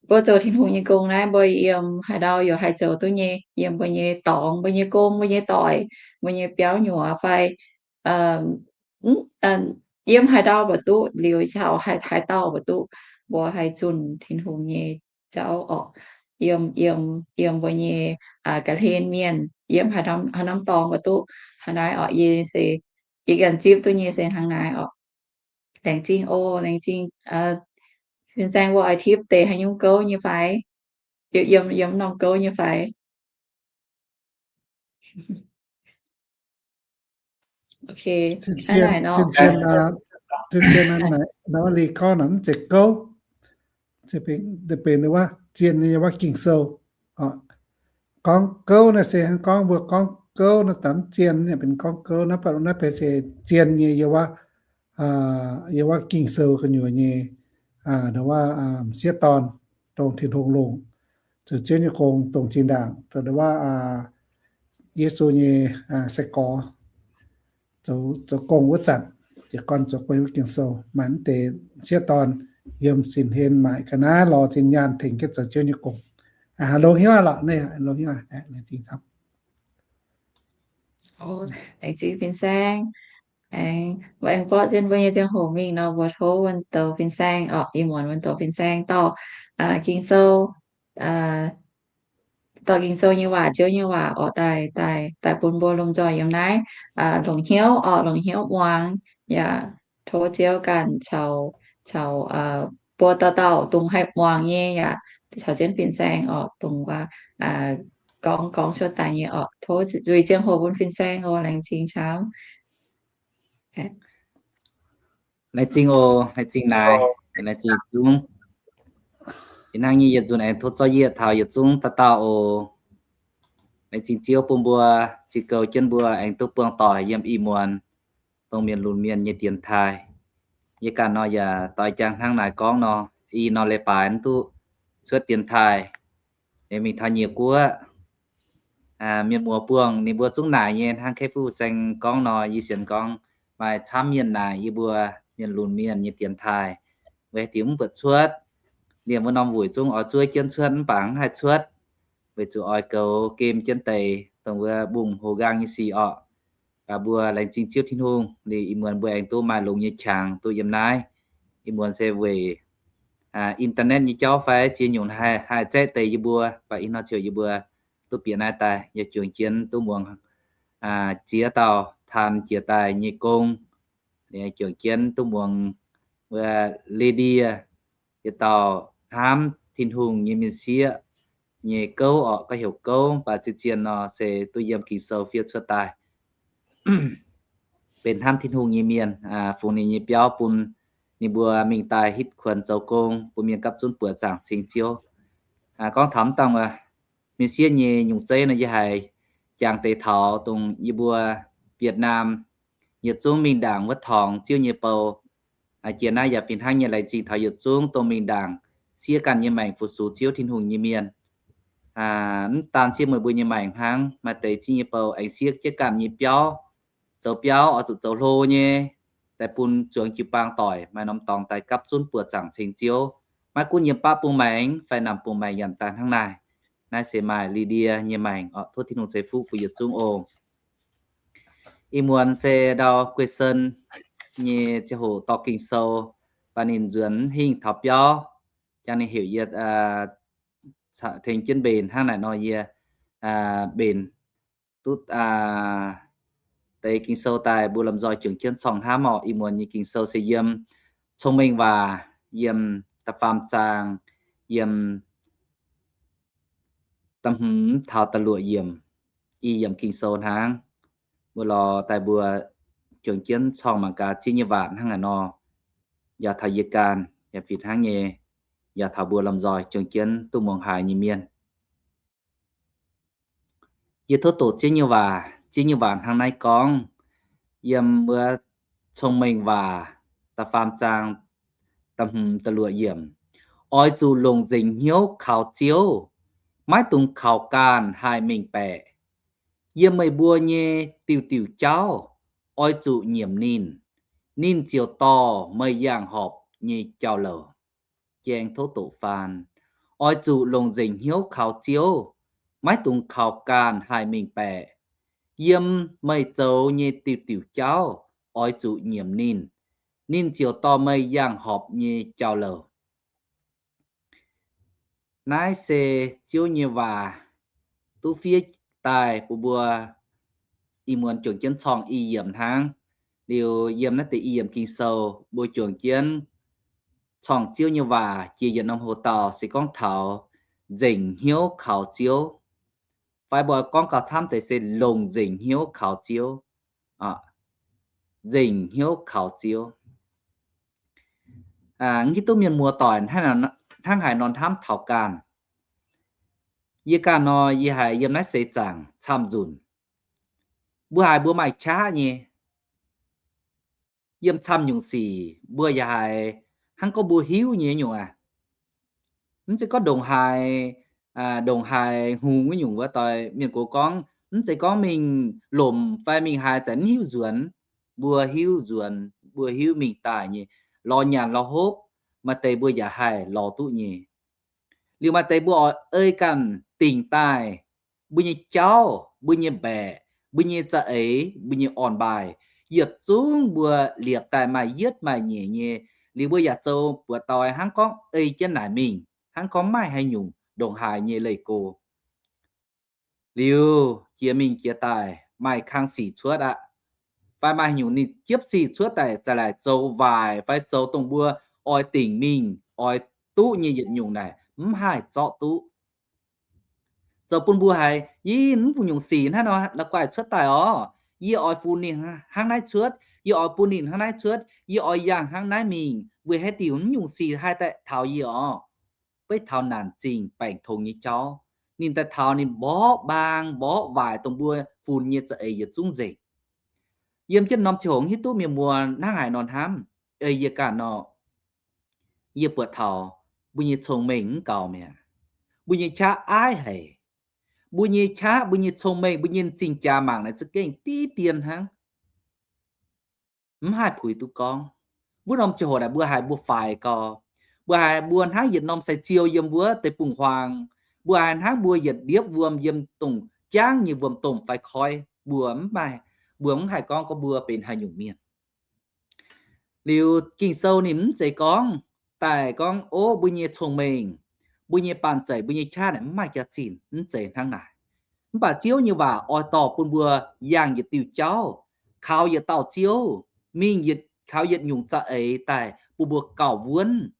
Mbuo zoux Tin-Hungh nyei gong naaiv mbuo yiem haaix ndau yaac haih zoux duqv nyei, yiem mbuo nyei dorngx, mbuo nyei gong, mbuo nyei doic, mbuo nyei biauv nyuoz fai yiem haaix ndau mbuo duqv, liuz caux haaix dauh mbuo duqv, mbuo haih zunh Tin-Hungh nyei jauv orqc. Yiem, yiem, yiem mbuo nyei ga'hlen mienh, yiem haaix norm dorngx mbuo duqv hnangv naaiv orqc. Yie se, yie ganh zipv duqv nyei se hnangv naaiv orqc. Laengz zingh oc, laengz zingh. Fin-saeng mbuo oix tipv deix haaix nyungc gouv nyei fai? Yiem, yiem norm gouv nyei fai? Zinh zien, nor li gorngv nor mv zeiz gouv, benx wuov zien nyei wuov Ging-Sou. Gorngv gouv naaiv se hnangv gorngv mbuo gorngv gouv naaiv daaih mv zien, benx gorngv gouv naaiv, naaiv benx se zien nyei yiem wuov, yiem wuov Ging-Sou gu'nyuoz nyei, wuov m'sieqv dorn, dongh Tin-Hungh longc zoux Ziouv nyei gong, dongh zinh ndaangc wuov Yesu nyei sai-gorx zoux gong wuov zanc, jiez gorn zoux gong wuov Ging-Sou, maaih mv deix m'sieqv dorn yiem sin hlen maaic ga'naaiv lorz zinh nyaanh tengx jienv zoux Ziouv nyei gong. Longx hnyouv aqv lorqc, longx hnyouv aqv. Laengz zingh fin-saeng. Aengx mbuo aengx borqv jienv mbuo nyei ziangh hoc mingh nor, mbuo tov wuonh douz fin-saeng orqc, ih muonz wuonh douz fin-saeng dorh Ging-Sou, dorh Ging-Sou nyei waac, Ziouv nyei waac orqc, daaih, daaih, daaih bun mbuo lomh nzoih yiem naaiv longx hnyouv orqc, longx hnyouv muangx. Yaac tov Ziouv ganh caux, caux mbuo dauh dauh dongh haih muangx nyei yaac caux jienv fin-saeng orqc, dongh wuov gorngv, gorngv cuotv daaih nyei orqc. Tov nzuih ziangh hoc bun fin-saeng oc. Laengz zingh camv. Laengz zingh oc, laengz zingh naaic, laengz zingh yietc zungv. Ih hnangv nyei yietc nzunc aengx tov zorqv yietc taux yietc zungv dauh dauh oc. Laengz zingh Ziouv bun mbuo, zinh goux jienv mbuo aengx duqv buangh doic yiem ih muonz dongh mienh lunx mienh nyei dienx taaih. Yie ganh nor yaac doix jangx hnangv naaic gorngv nor, ih nor leiz-baaix mv duqv cuotv dienx taaih, mingh taux nyiec guoqv, mienh muoz buangh ninh mbuo zungv naaic nyei. Hnangv Kei Fu Saeng gorngv nor, yie sienx gorngv maaih camv mienh naaic yie mbuo mienh lunx mienh nyei dienx taaih, weic diuc mv buatc cuotv. Liemh wuov norm wuic zungv oix zuov jienv cuotv mv baac mv haih cuotv, weic zuqc oix goux gem jienv deix dongh wuov mbungh houx nqaang nyei sic orqc. Baac mbuo laengz zingh Ziouv Tin-Hungh liuz ih muonz mbuo aengx duqv maaih longx nyei qangx duqv yiem naaiv. Ih muonz se weic internet nyei jauv fai ziex nyungc haih zaeqv deix yie mbuo, baac ih hnoi ziouc yie mbuo duqv bieqc naaiv daaih yaac juangc jienv duqv muangx ziex dauh taan jiex daaih nyei gong. Juangc jienv duqv muangx wuov Li^ndie yietc dauh hnamv Tin-Hungh nyei mienh sieqv nyei gouv orqc, gauh heuc gouv, baac zien-zien nor se duqv yiem Ging-Sou fiev cuotv daaih, benx hnamv Tin-Hungh nyei mienh, fungx ninh nyei biauv bun ninh mbuo mingh daaih hitv kuonx zoux gong, bun mienh gapv zunv buoqc zaangc ceng Ziouv. Gorngv taux mv dangh mienh sieqv nyei nyungc zeiv nor, yie haiz jangx deix taux dongh yie mbuo Việt Nam yietc zungv mingh ndaangc wuov torngx Ziouv nyei bou. Jiex naaiv yaac fih hnangv nyei laengz zingh taux yietc zungv dongh mingh ndaangc siev ganh nyei maengc fu-sux Ziouv Tin-Hungh nyei mienh. Mv daan siev meih mbuo nyei maengc hnangv, maaih deix Ziouv nyei bou aengx siev jienv ganh nyei biauv, zoux biauv oix zuqc zoux hlo nyei, daaih bun zuangx jiu-baang doic maaih norm dorngx daaih gapv zunv buoqc zaangc ceng Ziouv. Maiv gunv yiem baav bung maengx fai naamh bung maengx yaac daaih hnangv naaic. Naaiv se maaih Li^ndie nyei maengc. Tov Tin-Hungh ceix fuqv bun yietc zungv oc. Ih muonz se ndau Guei Sen nyei ziangh hoc dorh Ging-Sou, baac ninh nzuonx hingh taux biauv, jangx ninh heuc yie tengx jienv mbenc hnangv naaic nor yie mbenc duqv deix Ging-Sou daaih mbuo lomh nzoih juangc jienv corngh hnamv orqc. Ih muonz nyei Ging-Sou se yiem Cong-Mengh Waac, yiem da'faam zaang, yiem da'hmz taux da'luoqc yiemc, i yiemc Ging-Sou hnangv. Mbuo lorz daaih mbuo juangc jienv corngh mangc gaax Ziouv nyei waac hnangv naaic nor, njaaux taux yie ganh yaac fih hnangv nyei, njaaux taux mbuo lomh nzoih juangc jienv duqv muangx haiz nyei mienh. Yie tov doqc Ziouv nyei waac. Ziouv nyei waac hnangv naaiv gorngv, yiem wuov Cong-Mengh Waac da'faam zaang da'hmz da'luoqc yiemc, Oix zuqc longc nzengc hnyouv kaux Ziouv, maiv dungx kaux ganh haih mengh baeqc. Yiem meih mbuo nyei diuh diuh jauv oix zuqc nyiemc ninh. Ninh ziouc dorh meih yangh horpc nyei jauv-louc. Jang tov doqc faan. Oix zuqc longc nzengc hnyouv kaux Ziouv, maiv dungx kaux ganh haih mengh baeqc. Yiem meih zoux nyei diuh diuh jauv oix zuqc nyiemc ninh. Ninh ziouc dorh meih yangh horpc nyei jauv-louc. Naaiv se Ziouv nyei waac duqv fiev daaih bun mbuo ih muonz juangc jienv corngh i yiemc hnangv. Liuz yiem naaiv deix i yiemc Ging-Sou mbuo juangc jienv corngh Ziouv nyei waac jiex yietc norm hoc-dauh se gorngv taux nzengc hnyouv kaux Ziouv. Fai mbuo gorngv gauh camv deix se longc nzengc hnyouv kaux Ziouv. Nzengc hnyouv kaux Ziouv. Hiuv duqv mienh muoz-doic hnangv haaix nor hnamv taux ganh. Yie ganh nor, yie haiz yiem naaiv seix zaangc camv nzunc, mbuo haiz mbuo maaih qaqv nyei. Yiem camv nyungc sic mbuo yaac haiz hnangv gorngv mbuo hiuv nyei nyungc aqv. Mv zeiz gorngv ndongc haaix, ndongc haaix hngongx wuov nyungc wuov doix mienh gox gorngv, mv zeiz gorngv mingh lomc fai mingh haaix zanc mv hiuv nzuonx. Mbuo hiuv nzuonx, mbuo hiuv mingh daaih nyei. Lorz nyanc lorz hopv, maaih deix mbuo yaac haih lorz duqv nyei. Liuz maaih deix mbuo oix ei ganh dingc daaih mbuo nyei jauv, mbuo nyei mbaeqc, mbuo nyei za'eix, mbuo nyei orn-mbaih, yietc zungv mbuo liepc daaih maaih yietv maaih nyeic nyei. Liuz mbuo yaac zoux buoz-doix hnangv gorngv ei jienv naaic mingh, hnangv gorngv maiv maaih haaix nyungc ndongc haaix nyei leih go. Liuz jiex mingh jiex daaih maaih kang sic cuotv aqv, fai maaih haaix nyungc ninh jiepv sic cuotv daaih za'gengh zoux waaic fai zoux dongh mbuo oix dingc mingh oix duqv nyei yietc nyungc naaic mv haih zorqv duqv. Zoux bun mbuo haiz, yie mv bun nyungc sic hnangv nor la'guaih cuotv daaih orv. Yie oix bun ninh hnangv naaiv cuotv, yie oix bun ninh hnangv naaiv cuotv, yie oix yangh hnangv naaiv mingh, weic haaix diuc mv nyungc sic haih daaih taux yie orv? Beiv taux naanc zingh baengc tongx nyei jauv, ninh daaih taux ninh mborqv mbaang mborqv waaic dongh mbuo funx nyei za'eix yietc zungv nzengc. Yiem jienv norm ziangh hoc hiuv duqv mienh muoz hnangv haaix nor hnamv. Ei yie ganh nor, yie buatc taux mbuo nyei cong-mengh mv gaux mi'aqv. Mbuo nyei qaqv aiv haic. Mbuo nyei qaqv, mbuo nyei cong-mengh, mbuo nyei m'zing jaax mangc naaic za'gengh diqv dien hnangv. Mv haih puix duqv gorngv. Wuov norm ziangh hoc naaic mbuo haiz mbuo faix gau. Mbuo haiz mbuo hnangv yietc norm sai-ziou yiem wuov deic-bung-huaang. Mbuo haiz hnangv mbuo yietc ndiepv wuom yiem dongh jangv nyei wuom-domh fai koiv. Mbuo mv maaih, Mbuo mv haih gorngv gorngv mbuo benx haaix nyungc mienh. Liuz Ging-Sou ninh mv zeiz gorngv daaih gorngv, ov, mbuo nyei cong-mengh, mbuo nyei baan zeic, mbuo nyei qaqv naaic mv maaih jaax-zinh, mv zeiz hnangv naaic. Mv baac Ziouv nyei waac oix dorh bun mbuo yangh yietc diuh jauv, kaux yietc dauh Ziouv, mingh yietc, kaux yietc nyungc za'eix daaih bun mbuo gauh wuonv,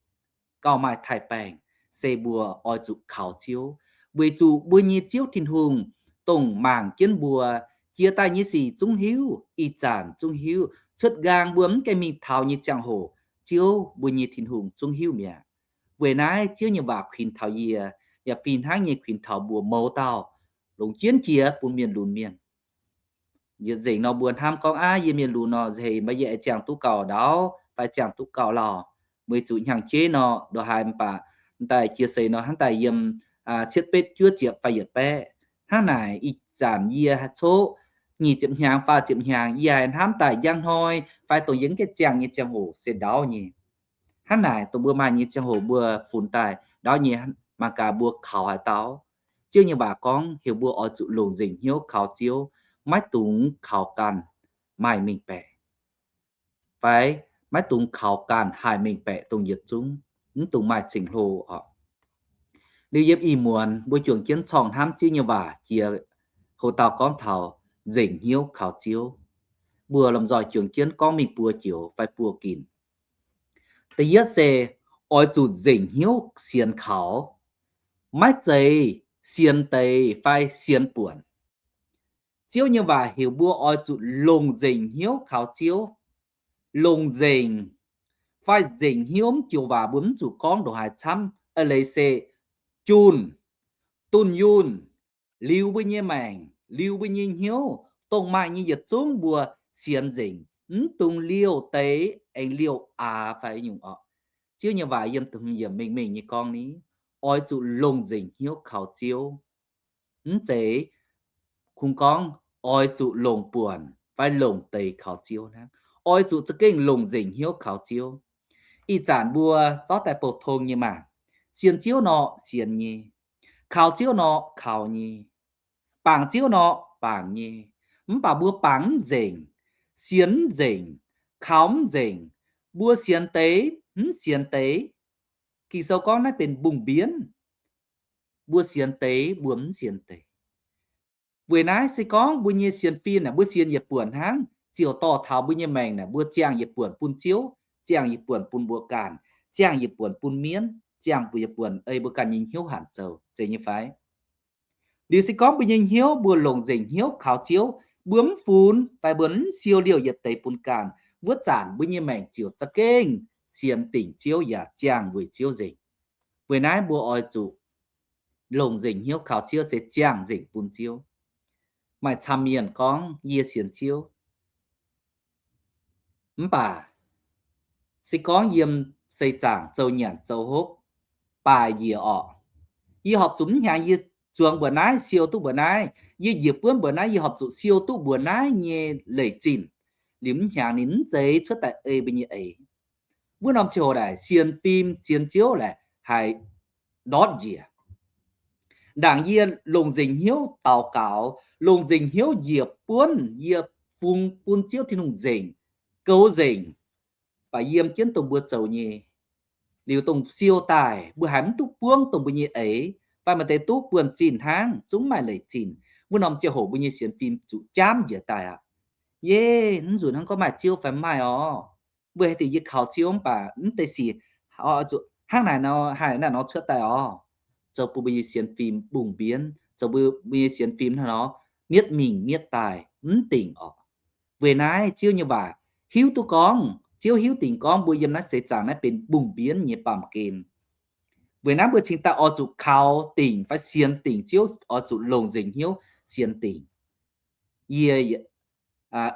gauh maaih taaih-baengc, se mbuo oix zuqc kaux Ziouv. Weic zuqc mbuo nyei Ziouv Tin-Hungh dongh mangc jienv mbuo, jiex daaih nyei sic zungv hiuv, ih zanc zungv hiuv, cuotv nqaang mbuo mv gaengh mingh taux nyei ziangh hoc, Ziouv mbuo nyei Tin-Hungh zungv hiuv mi'aqv. Weic naaiv Ziouv nyei waac kuinx taux yie, yaac fih hnangv nyei kuinx taux mbuo mouz dauh, longc jienv jiex bun mienh lunx mienh. Yietc nzengc nor mbuo hnamv gorngv, aav, yie mienh lunx nor, nzengc mv baac yie aengx ziangh duqv gauh ndaauv fai ziangh duqv gauh lauh, weic zuqc hnyangx-jeiv nor ndongc haaix mv baac daaih jiex seix nor hnangv daaih yiem cietv betv juov ziepc fai yietc baeqv. Hnangv naaic ih zanc yie coqv nyic ziepc hnyangx, faah ziepc hnyangx, yie haiz hnamv daaih njang hnoi fai dongh yie mv gaengh ziangh nyei ziangh hoc se ndaauv nyei. Hnangv naaic dongh mbuo maaih nyei ziangh hoc mbuo funx daaih ndaauv nyei, mangc gaax mbuo kaux haaix dauh. Ziouv nyei waac gorngv heuc mbuo oix zuqc longc nzengc hnyouv kaux Ziouv, maiv dungx kaux ganh maaih mengh baeqc, fai maiv dungx kaux ganh haih mengh baeqc dongh yietc zungv, mv dungx maaih ceng-hlo oc. Liuz yiem ih muonz mbuo juangc jienv corngh hnamv Ziouv nyei waac jiex, hoc dauh gorngv taux nzengc hnyouv kaux Ziouv. Mbuo lomh nzoih juangc jienv gorngv mingh buo joux fai buo ginc. Da'yietv se oix zuqc nzengc hnyouv sienx kaux, maiv zeiz sienx deix fai sienx buonc. Ziouv nyei waac heuc mbuo oix zuqc longc nzengc hnyouv kaux Ziouv. Longc nzengc fai nzengc hnyouv mv joux waac mbuo mv zuqc gorngv ndongc haaix camv. Eix leiz se junh, dunh yunh, liuz mbuo nyei maengc, liuz mbuo nyei hnyouv, dongh maaih nyei yietc zungv mbuo sienx nzengc, mv dungx liouh deix aengx liouh aax fai nyungc oc. Ziouv nyei waac yiem yiemc mengh mengh nyei gorngv ni, oix zuqc longc nzengc hnyouv kaux Ziouv. Mv zeiz kungx gorngv oix zuqc longc buonc fai longc deix kaux Ziouv hnangv. Oix zuqc za'gengh longc nzengc hnyouv kaux Ziouv. Ih zanc mbuo zorqv daaih bouh tong nyei maah! Sienx Ziouv nor sienx nyei, kaux Ziouv nor kaux nyei, bangc Ziouv nor bangc nyei. Mv baac mbuo bangc mv nzengc, sienx mv nzengc, kaux mv nzengc, mbuo sienx deix mv sienx deix. Ging-Sou gorngv naaiv benx mbungh mbienv. Mbuo sienx deix mbuo mv sienx deix. Weic naaiv se gorngv mbuo nyei sienx fim naaic mbuo sienx yietc buonc hnangv, ziouc dorh taux mbuo nyei maengc naaic mbuo ziangh yietc buonc bun Ziouv, ziangh yietc buonc bun mbuo ganh, ziangh yietc buonc bun mienv, ziangh yietc buonc ei mbuo ganh nyei hnyouv hanc zoux, zeiz nyei fai? Liuz se gorngv mbuo nyei hnyouv mbuo longc nzengc hnyouv kaux Ziouv, mbuo mv funx fai mbuo mv siou liouh yietc deix bun ganh, wuov zanc mbuo nyei maengc ziouc za'gengh sienx dingc Ziouv yaac ziangh weic Ziouv nzengc. Weic naaiv mbuo oix zuqc longc nzengc hnyouv kaux Ziouv se ziangh nzengc bun Ziouv. Maaih camv mienh gorngv, yie sienx Ziouv, mv baac se gorngv yiem seix zaangc zoux nyanc zoux hopv, baaix njiec orqc, yie horpc zuqc mv hnyangx yie zuangx mbuoqc naaiv, siou duqv mbuoqc naaiv, yie njiec buonv mbuoqc naaiv, yie horpc zuqc siou duqv mbuoqc naaiv nyei leic zinh. Liuz mv hnyangx ninh mv zeiz cuotv daaih ei mbuo nyei eix. Wuov norm ziangh hoc naaic sienx fim sienx Ziouv laaic haih ndortv njiec. Ndaangc yie longc nzengc hnyouv daux gaux, longc nzengc hnyouv njiec buonv, yie fungx bun Ziouv Tin-Hungh nzengc, goux nzengc, baac yiem jienv dongh mbuo zoux nyei, liuz dongh siou daaih mbuo haiz mv duqv buangv dongh mbuo nyei eix, fai maaih deix duqv buonv-zinh hnangv, zungv maaih leic zinh. Wuov norm ziangh hoc mbuo nyei sienx fim zuqc jaamv njiec daaih aqv. Yie, mv nzunc hnangv gorngv maaih Ziouv fai mv maaih orqc? Mbuo haih dingc yie kaux Ziouv mv baac mv deix sic hnangv naaic nor, haih naaiv nor cuotv daaih orqc? Zoux bun mbuo nyei sienx fim mbungh mbienv, zoux bun mbuo nyei sienx fim hnangv nor mietv mingh mietv daaih mv dingc orqc. Weic naaiv Ziouv nyei waac hiuv duqv gorngv, Ziouv hiuv dingc gorngv mbuo yiem naaiv seix zaangc naaiv benx mbungh mbienv nyei baamh gen. Weic naaiv mbuo cingx daaih oix zuqc kaux dingc fai sienx dingc Ziouv, oix zuqc longc nzengc hnyouv sienx dingc. Yie,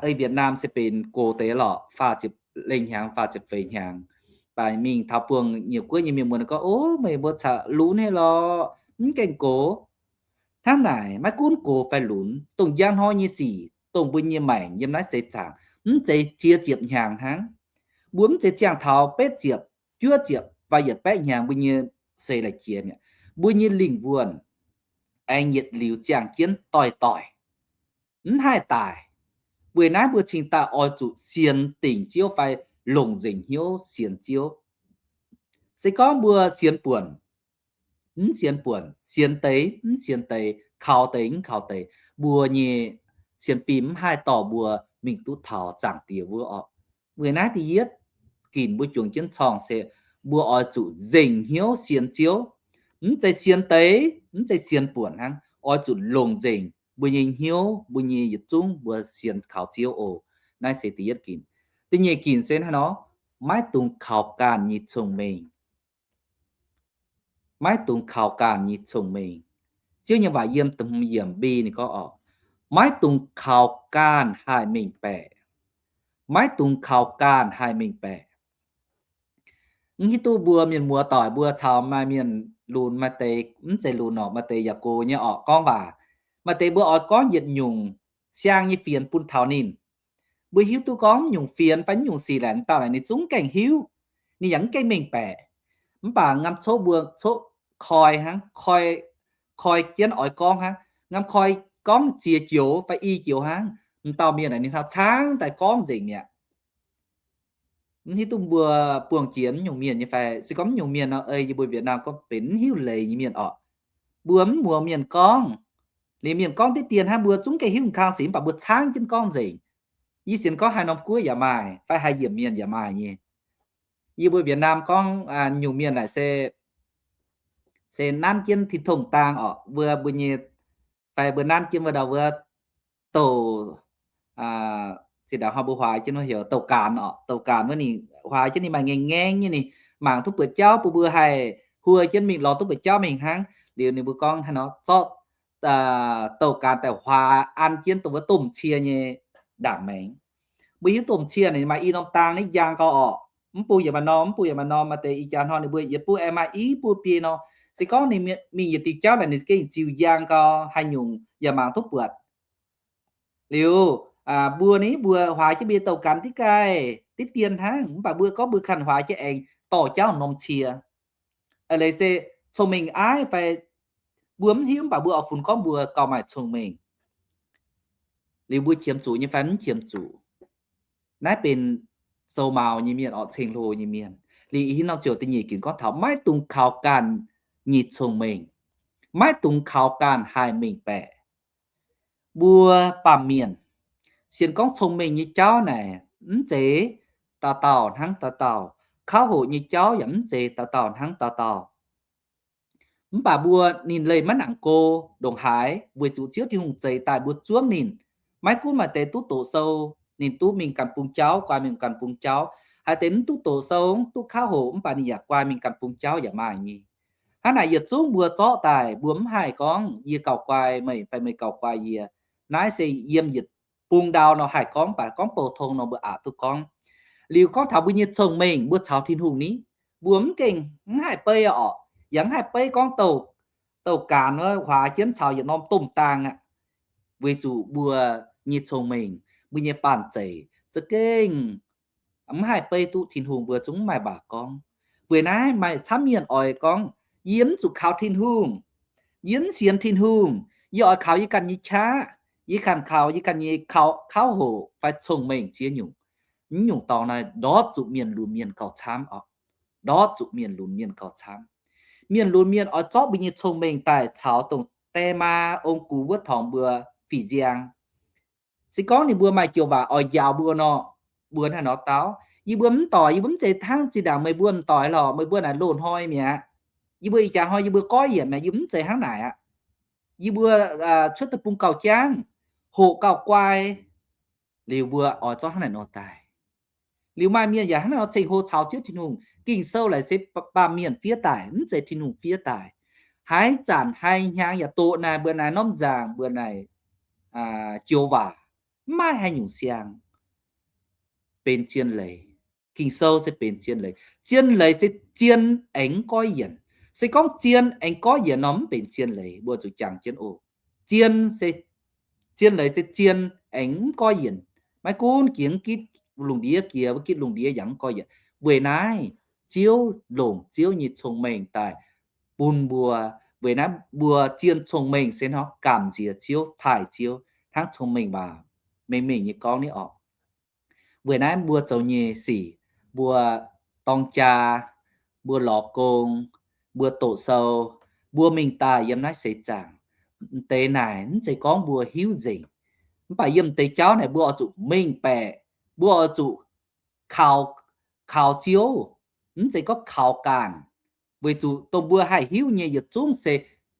ei Việt Nam se benx gox deix lorqc, faah ziepc lengh hnyangx, faah ziepc feix hnyangx. Baac mingh taux buangh nyeic guoqv nyei mienh muoz gorngv, ov, meih mbuo caux lunx haic lorqc, mv gaengh gox. Hnangv naaic, maiv gunv gox fai lunx, dongh njang hnoi nyei sic, dongh mbuo nyei maengc yiem naaiv seix zaangc, mv zeiz ziex ziepc hnyangx hnangv. Mbuo mv zeiz ziangh taux betv ziepc, juov ziepc fai yietc baeqv hnyangx mbuo nyei seix la'jiex mi'aqv. Mbuo nyei lingh wuonh aengx yietc liuz ziangh jienv doix-doix, mv haih daic. Weic naaiv mbuo cingx daaih oix zuqc sienx dingc Ziouv fai longc nzengc hnyouv sienx Ziouv. Se gorngv mbuo sienx buonc, mv sienx buonc, sienx deix mv sienx deix, kaux deix mv kaux deix, mbuo nyei sienx fim mv haih dorh mbuo mingh duqv taux Zaangc Diex wuov orqc. Weic naaiv da'yietv ginc mbuo juangc jienv corng se mbuo oix zuqc nzengc hnyouv sienx Ziouv. Mv zeiz sienx deix, mv zeiz sienx buonc hnangv, oix zuqc longc nzengc mbuo nyei hnyouv, mbuo nyei yietc zungv mbuo sienx kaux Ziouv oc. Naaiv se da'yietv ginc. Da'nyeic ginc se hnangv nor, maiv dungx kaux ganh nyei cong-mengh. Maiv dungx kaux ganh nyei cong-mengh. Ziouv nyei waac yiem da'hmz yiemc mbi ninh gorngv orqc, maiv dungx kaux ganh haih mengh baeqc. Maiv dungx kaux ganh haih mengh baeqc. Mv hiuv duqv mbuo mienh muoz doic mbuo caux maaih mienh lunx, maaih deix mv zeiz lunx orqc, maaih deix yaac gox nyei orqc gorngv waac. Maaih deix mbuo oix gorngv yietc nyungc siang nyei fienx bun taux ninh. Mbuo hiuv duqv gorngv mv nyungc fienx fai mv nyungc sic laaic, dauh naaic ninh zungv mv gaengh hiuv, ninh yaac mv gaengh mengh baeqc. Mv baac ngam coqv mbuo coqv koi hnangv, koi jienv oix gorngv hnangv, ngam koi gorngv ziex joux fai i joux hnangv, m'dauh mienh naaic ninh hnangv caangv daaih gorngv nzengc mi'aqv. Mv hiuv duqv mbuo buangh jiex mv nyungc mienh nyei fai? Se gorngv mv nyungc mienh nor, ei, yie mbuo Việt Nam gorngv benx mv hiuv leiz nyei mienh orqc. Mbuo mv muoz mienh gorngv, liuz mienh gorngv diqv dien hnangv, mbuo zungv gaengh hiuv kang sic, mv baac mbuo caangv jienv gorngv nzengc. Yie sienx gorngv haaix norm guoqv yaac maaih, fai haaix yiemc mienh yaac maaih nyei. Yie mbuo Việt Nam gorngv nyungc mienh naaic se, se nanv jienv tin-tongh dang orqc, mbuo, mbuo nyei, fai mbuo nanv jienv wuov dauh wuov douc, zinh ndaangc hnoi mbuo huaax jienv wuov heuc douc gaanx orqc. Douc gaanx wuov ninh huaax jienv ninh maaih ngaeng ngaeng nyei, ninh mangc duqv buoz jauv bun mbuo haih huo jienv mingh, lorz duqv buoz jauv mingh hnangv. Liuz ninh mbuo gorngv hnangv nor, zorqv douc gaanx daaih huaax an jienv dongh wuov domh cie nyei ndaangc maengx. Mbuo hiuv domh cie naaic maaih i norm dang naaiv njang gau orqc. Mv bung yaac maaih norm, mv bung yaac maaih norm, maaih deix ih jaax hnoi ninh mbuo yietc bung aengx maaih i bung biei nor. Se gorngv ninh mingh yietc diuh jauv naaic ninh gengh ziux njang gau, haaix nyungc yaac mangc duqv buatc. Liuz, mbuo naaiv mbuo huaax jienv mbuo nyei douc gaanx diqv gaih diqv dien hnangv, mv baac mbuo gorngv mbuo kanh huaax jienv aengx dorh jauv norm cie. Eix leiz se cong-mengh aiv fai mbuo mv hiuv, mv baac mbuo oix funx gorngv mbuo gauh maaih cong-mengh. Liuz mbuo qiemx zuqc nyei fai mv qiemx zuqc? Naaiv benx sou mauz nyei mienh orqc, ceng-hlo nyei mienh. Liuz ih hinh norm ziouc da'nyeic ginc gorngv taux maiv dungx kaux ganh nyei cong-mengh, maiv dungx kaux ganh haih mengh baeqc. Mbuo baamh mienh sienx gorngv cong-mengh nyei jauv naaic mv zeiz dauh dauh hnangv dauh dauh, kauv hoqc nyei jauv yaac mv zeiz dauh dauh hnangv dauh dauh. Mv baac mbuo ninh leih maiv nangc go ndongc haaix, weic zuqc Ziouv Tin-Hungh zeix daaih mbuo zuangv ninh. Maiv gunv maaih deix duqv doqc sou, ninh duqv mingh ganh bung jauv, guai mingh ganh bung jauv. Haaix deix mv duqv doqc sou, mv duqv kauv hoqc, mv baac ninh yaac guai mingh ganh bung jauv yaac maaih nyei. Hnangv naaic yietc zungv mbuo zorqv daaih, mbuo mv haih gorngv yie gauh guai meih fai meih gauh guai yie. Naaiv se yiem yietc bung ndau nor haih gorngv, mv baac gorngv bou tong nor mbuo aqc duqv gorngv. Liuz gorngv taux mbuo nyei cong-mengh, mbuo caux Tin-Hungh ni, mbuo mv gengh mv haih beiv orqc, yaac mv haih beiv gorngv douc gaanx wuov huaax jienv caux yietc norm domh daang aqv. Weic zuqc mbuo nyei cong-mengh, mbuo nyei banh zeic za'gengh mv haih beiv duqv Tin-Hungh, mbuo zungv mv maaih mbac gorngv. Weic naaiv maaih camv mienh oix gorngv, yie mv zuqc kaux Tin-Hungh, yie mv sienx Tin-Hungh, yie oix kaux yie ganh nyei qaqv, yie ganh kaux yie ganh nyei kauv hoqc fai cong-mengh ziex nyungc. Mv nyungc dorngx naaiv ndortv zuqc mienh lunx mienh gauh camv oc. Ndortv zuqc mienh lunx mienh gauh camv. Mienh lunx mienh oix zorqv mbuo nyei cong-mengh daaih caux dongh die maa ong-gux wuov torngx mbuo fih nziang. Se gorngv ninh mbuo maaih joux waac oix njaaux mbuo nor, mbuo hnangv nor dau, yie mbuo mv doic, yie mbuo mv zeiz hnangv zinh ndaangc meih mbuo m'doic lorqc, meih mbuo naaic loz-hnoi mi'aqv. Yie mbuo ih jaax hnoi yie mbuo goiv yienc mi'aqv, yie mv zeiz hnangv naaic aqv. Yie mbuo cuotv deic-bung gauh jangv, hoqc gauh guai. Liuz mbuo oix zorqv hnangv naaic nor daaih. Liuz maaih mienh yaac hnangv nor ceng-hlo caux Ziouv Tin-Hungh. Ging-Sou laaic se baamh mienh fiev daaih, mv zeiz Tin-Hungh fiev daaih. Haaix zanc haaix hnyangx yaac doqc naaic mbuo naaiv norm nzaangc, mbuo naaic joux waac, mv maaih haaix nyungc siang benx zien leiz. Ging-Sou se benx zien leiz. Zien leiz se zien aengx mv goiv yienc. Se gorngv zien aengx goiv yienc nor mv benx zien leiz, mbuo zuqc jangx jienv oc. Zien se, zien leiz se zien aengx mv goiv yienc. Maiv gunv jiex gitv lungh ndiev, jiex wuov gitv lungh ndiev yaac mv goiv yienc. Weic naaiv Ziouv longc Ziouv nyei cong-mengh daaih bun mbuo. Weic naaiv mbuo zien cong-mengh se hnangv gamh nziex Ziouv, taaih Ziouv hnangv cong-mengh waac. mengh mengh nyei gorngv ni orqc. Weic naaiv mbuo zoux nyei sic, mbuo dorng jaa, mbuo lorz gong, mbuo doqc sou, mbuo mingh daaih yiem naaiv seix zaangc, m'deix naaic mv zeiz gorngv mbuo hiuv nzengc. Mv baac yiem m'deix jauv naaic mbuo oix zuqc mengh baeqc, mbuo oix zuqc kaux, kaux Ziouv, mv zeiz gorngv kaux ganh. Weic zuqc dongh mbuo haih hiuv nyei yietc zungv se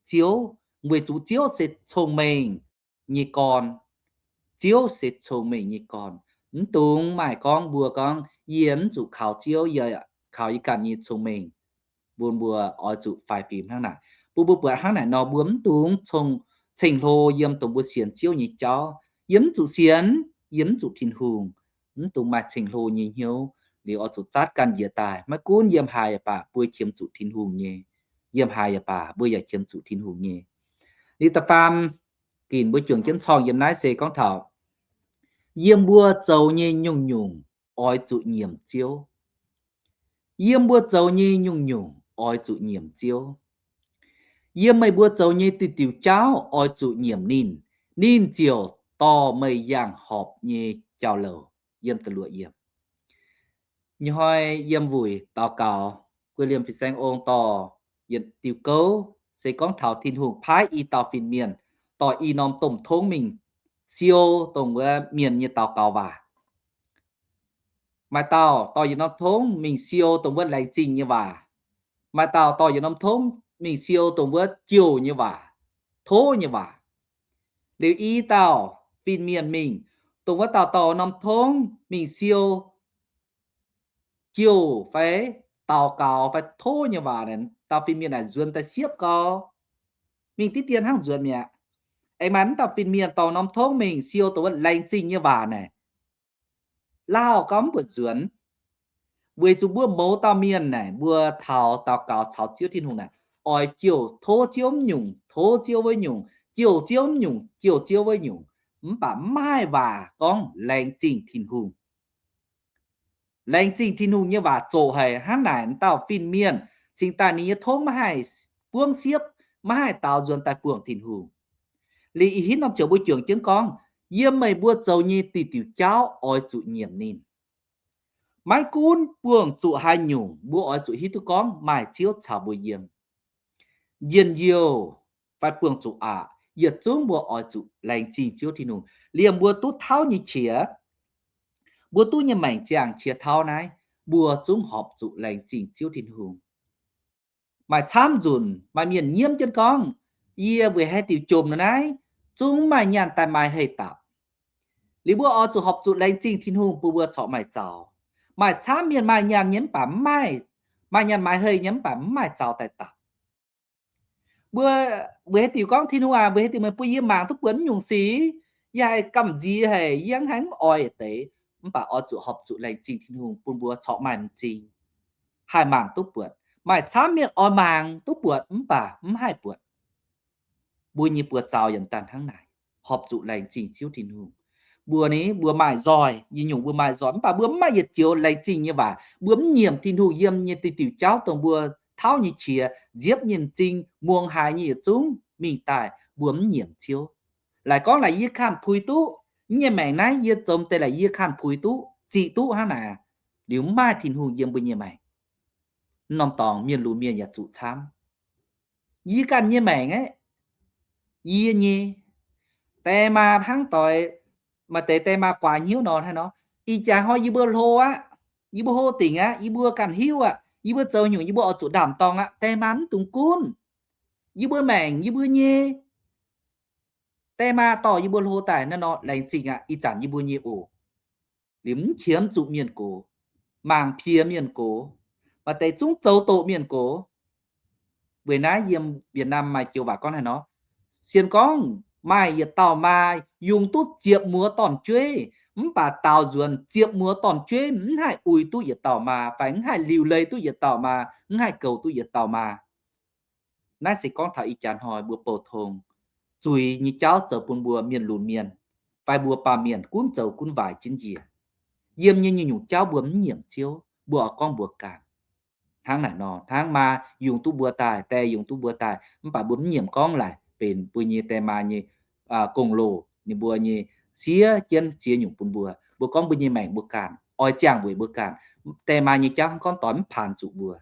Ziouv, weic zuqc Ziouv se cong-mengh nyei gorn. Ziouv se cong-mengh nyei gorn. Mv dungx maaih gorngv mbuo gorngv, yie mv zuqc kaux Ziouv, yie kaux yie ganh nyei cong-mengh. Bun mbuo oix zuqc faix fim hnangv naaic. Bun mbuo buatc hnangv naaic nor, mbuo mv dungx ceng-hlo yiem dongh mbuo sienx Ziouv nyei jauv. Yie mv zuqc sienx, yie mv zuqc Tin-Hungh. Mv dungx maaih ceng-hlo nyei hnyouv. Liuz oix zuqc zaatv ganh njiec daaih. Maiv gunv yiem haaix yaac baac, mbuo qiemx zuqc Tin-Hungh nyei. Yiem haaix yaac baac, mbuo yaac qiemx zuqc Tin-Hungh nyei. Liuz da'faam ginc mbuo juangc jienv corng yiem naaiv se gorngv taux yiem mbuo zoux nyei nyungc-nyungc oix zuqc nyiemc Ziouv. Yiem mbuo zoux nyei nyungc-nyungc oix zuqc nyiemc Ziouv. Yiem meih mbuo zoux nyei diuh diuh jauv oix zuqc nyiemc ninh, ninh ziouc dorh meih yangh horpc nyei jauv-louc. Yiem da'luoqc yiemc. Nyei hnoi yiem wuic daux gaux, guei liemh fin-saeng ong dorh yietc diuh gouv, se gorngv taux Tin-Hungh paaiv i dauh fin-mienh dorh i norm domh tongv mingh siou dongh wuov mienh nyei daux gaux waac. Maaih dauh dorh yietc norm tongv mingh siou dongh wuov laengz zingh nyei waac. Maaih dauh dorh yietc norm tongv mingh siou dongh wuov jouh nyei waac, tov nyei waac. Liuz i dauh fin-mienh mingh, dongh wuov dauh dorh norm tongv mingh siou jouh fai daux gaux fai tov nyei waac, dauh fin-mienh naaic nzuonx daaih siepv gau, mingh diqv dien hnangv nzuonx mi'aqv. Aengx maaih m'dauh fin-mienh dorh norm tongv mingh siou dongh wuov laengz zingh nyei waac naaic, lauh gau mv buatc nzuonx. Weic zuqc mbuo mouz dauh mienh naaic, mbuo taux daux gaux caux Ziouv Tin-Hungh naaic, oix jouh tov Ziouv mv nyungc, tov Ziouv wuov nyungc, jouh Ziouv mv nyungc, jouh Ziouv wuov nyungc, mv baac mv maaih waac gorngv laengz zingh Tin-Hungh. Laengz zingh Tin-Hungh nyei waac zoqc haic hnangv naaic, m'dauh fin-mienh cingx daaih ninh nyei tongv maiv haih buangv siepv, maiv haih daaux nzuonx daaih buangh Tin-Hungh. Liuz ih hitv norm ziouc mbuo juangc jienv gorngv, yiem meih mbuo zoux nyei diuh diuh jauv oix zuqc nyiemc ninh. Maiv gunv buangh zuqc haaix nyungc, mbuo oix zuqc hiuv duqv gorngv maaih Ziouv caux mbuo yiem. Njien-youh fai buangh zuqc aqc, yietc zungv mbuo oix zuqc laengz zingh Ziouv Tin-Hungh. Liemh mbuo duqv tauv nyei qiex, mbuo duqv nyei maengc ziangh qiex tauv naaiv, mbuo zungv horpc zuqc laengz zingh Ziouv Tin-Hungh. Maaih camv nzunc maaih mienh nyiemv jienv gorngv, yie weic haaix diuc jomc naaiv, zungv maaih nyaanh daaih maaih hei dapc. Liuz mbuo oix zuqc horpc zuqc laengz zingh Tin-Hungh bun mbuo corc maaih zaux. Maaih camv mienh maaih nyaanh nyei mv baac mv maaih, maaih nyaanh maaih hei nyei mv baac mv maaih zaux daaih dapc. Mbuo weic haaix diuc gorngv, Tin-Hungh aac, weic haaix diuc meih bun yie mangc duqv buatc mv nyungc sic? Yie haiz gamh nziex haic, yie hnangv mv oix deix. Mv baac oix zuqc horpc zuqc laengz zingh Tin-Hungh bun mbuo corc maaih m'zing haih mangc duqv buatc. Maaih camv mienh oix mangc duqv buatc mv baac mv haih buatc. Mbuo nyei buoz-zaux yaac daaih hnangv naaic, horpc zuqc laengz zingh Ziouv Tin-Hungh. Mbuo ni, mbuo maaih nzoih, nyei nyungc mbuo maaih nzoih, mv baac mbuo mv maaih yietc joux laengz zingh nyei waac. Mbuo mv nyiemc Tin-Hungh yiem nyei diuh diuh jauv dongh mbuo tauv nyei qiex, nziepv nyei m'zing, muangx haiz nyei yietc zungv mingh daaih, mbuo mv nyiemc Ziouv. Laaic gorngv laaic yie kanh puix duqv, nyei maengc naaiv yie zoux deix laaic yie kanh puix duqv, ziqc duqv hnangv naaic, liuz mv maaih Tin-Hungh yiem mbuo nyei maengc. Norm dorngx mienh lunx mienh yaac zuqc camv. Yie ganh nyei maengc aeqv, yie nyei, die maa hnangv doix, maaih deix die maa guaax hnyouv nor hnangv nor, ih jaax hnoi yie mbuo hlo aqv, yie mbuo hlo dingc aqv, yie mbuo ganh hiuv aqv, yie mbuo zoux nyungc yie mbuo oix zuqc ndaamv-dorng aqv, die maa mv dungx gunv. Yie mbuo maengc yie mbuo nyei. Die maa dorh yie mbuo hlo daaih naaiv nor, laengz zingh aqv, ih zanc yie mbuo nyei oc. Liuz mv qiemx zuqc mienh gox, mangc piex mienh gox, maaih deix zungv zoux doqc mienh gox. Weic naaiv yiem Việt Nam maaih joux waac gorngv haaix nor, sienx gorngv maaih yietc dauh maa yungz duqv ziepc muoz dorn-jueiv, mv baac daaux nzuonx ziepc muoz dorn-jueiv mv haih uix duqv yietc dauh maa, fai mv haih liuc leiz duqv yietc dauh maa, mv haih goux duqv yietc dauh maa. Naaiv se gorngv taux ih jaax hnoi mbuo bouh tong, zuiz nyei jauv zoux bun mbuo mienh lunx mienh, fai mbuo baamh mienh gunv zoux gunv waaic jienv njiec. Yiem nyei nyungc-nyungc jauv mbuo mv nyiemc Ziouv, mbuo oix gorngv mbuo ganh. Hnangv naaic nor, hnangv maa yungz duqv mbuo daaih, die yungz duqv mbuo daaih, mv baac mbuo mv nyiemc gorngv laaic benx mbuo nyei die maa nyei gong-loz, ninh mbuo nyei siev jienv ziex nyungc bun mbuo. Mbuo gorngv mbuo nyei maengc mbuo ganh, oix ziangh weic mbuo ganh. Deix maaih nyei jauv hnangv gorngv doix mv paanx zuqc mbuo.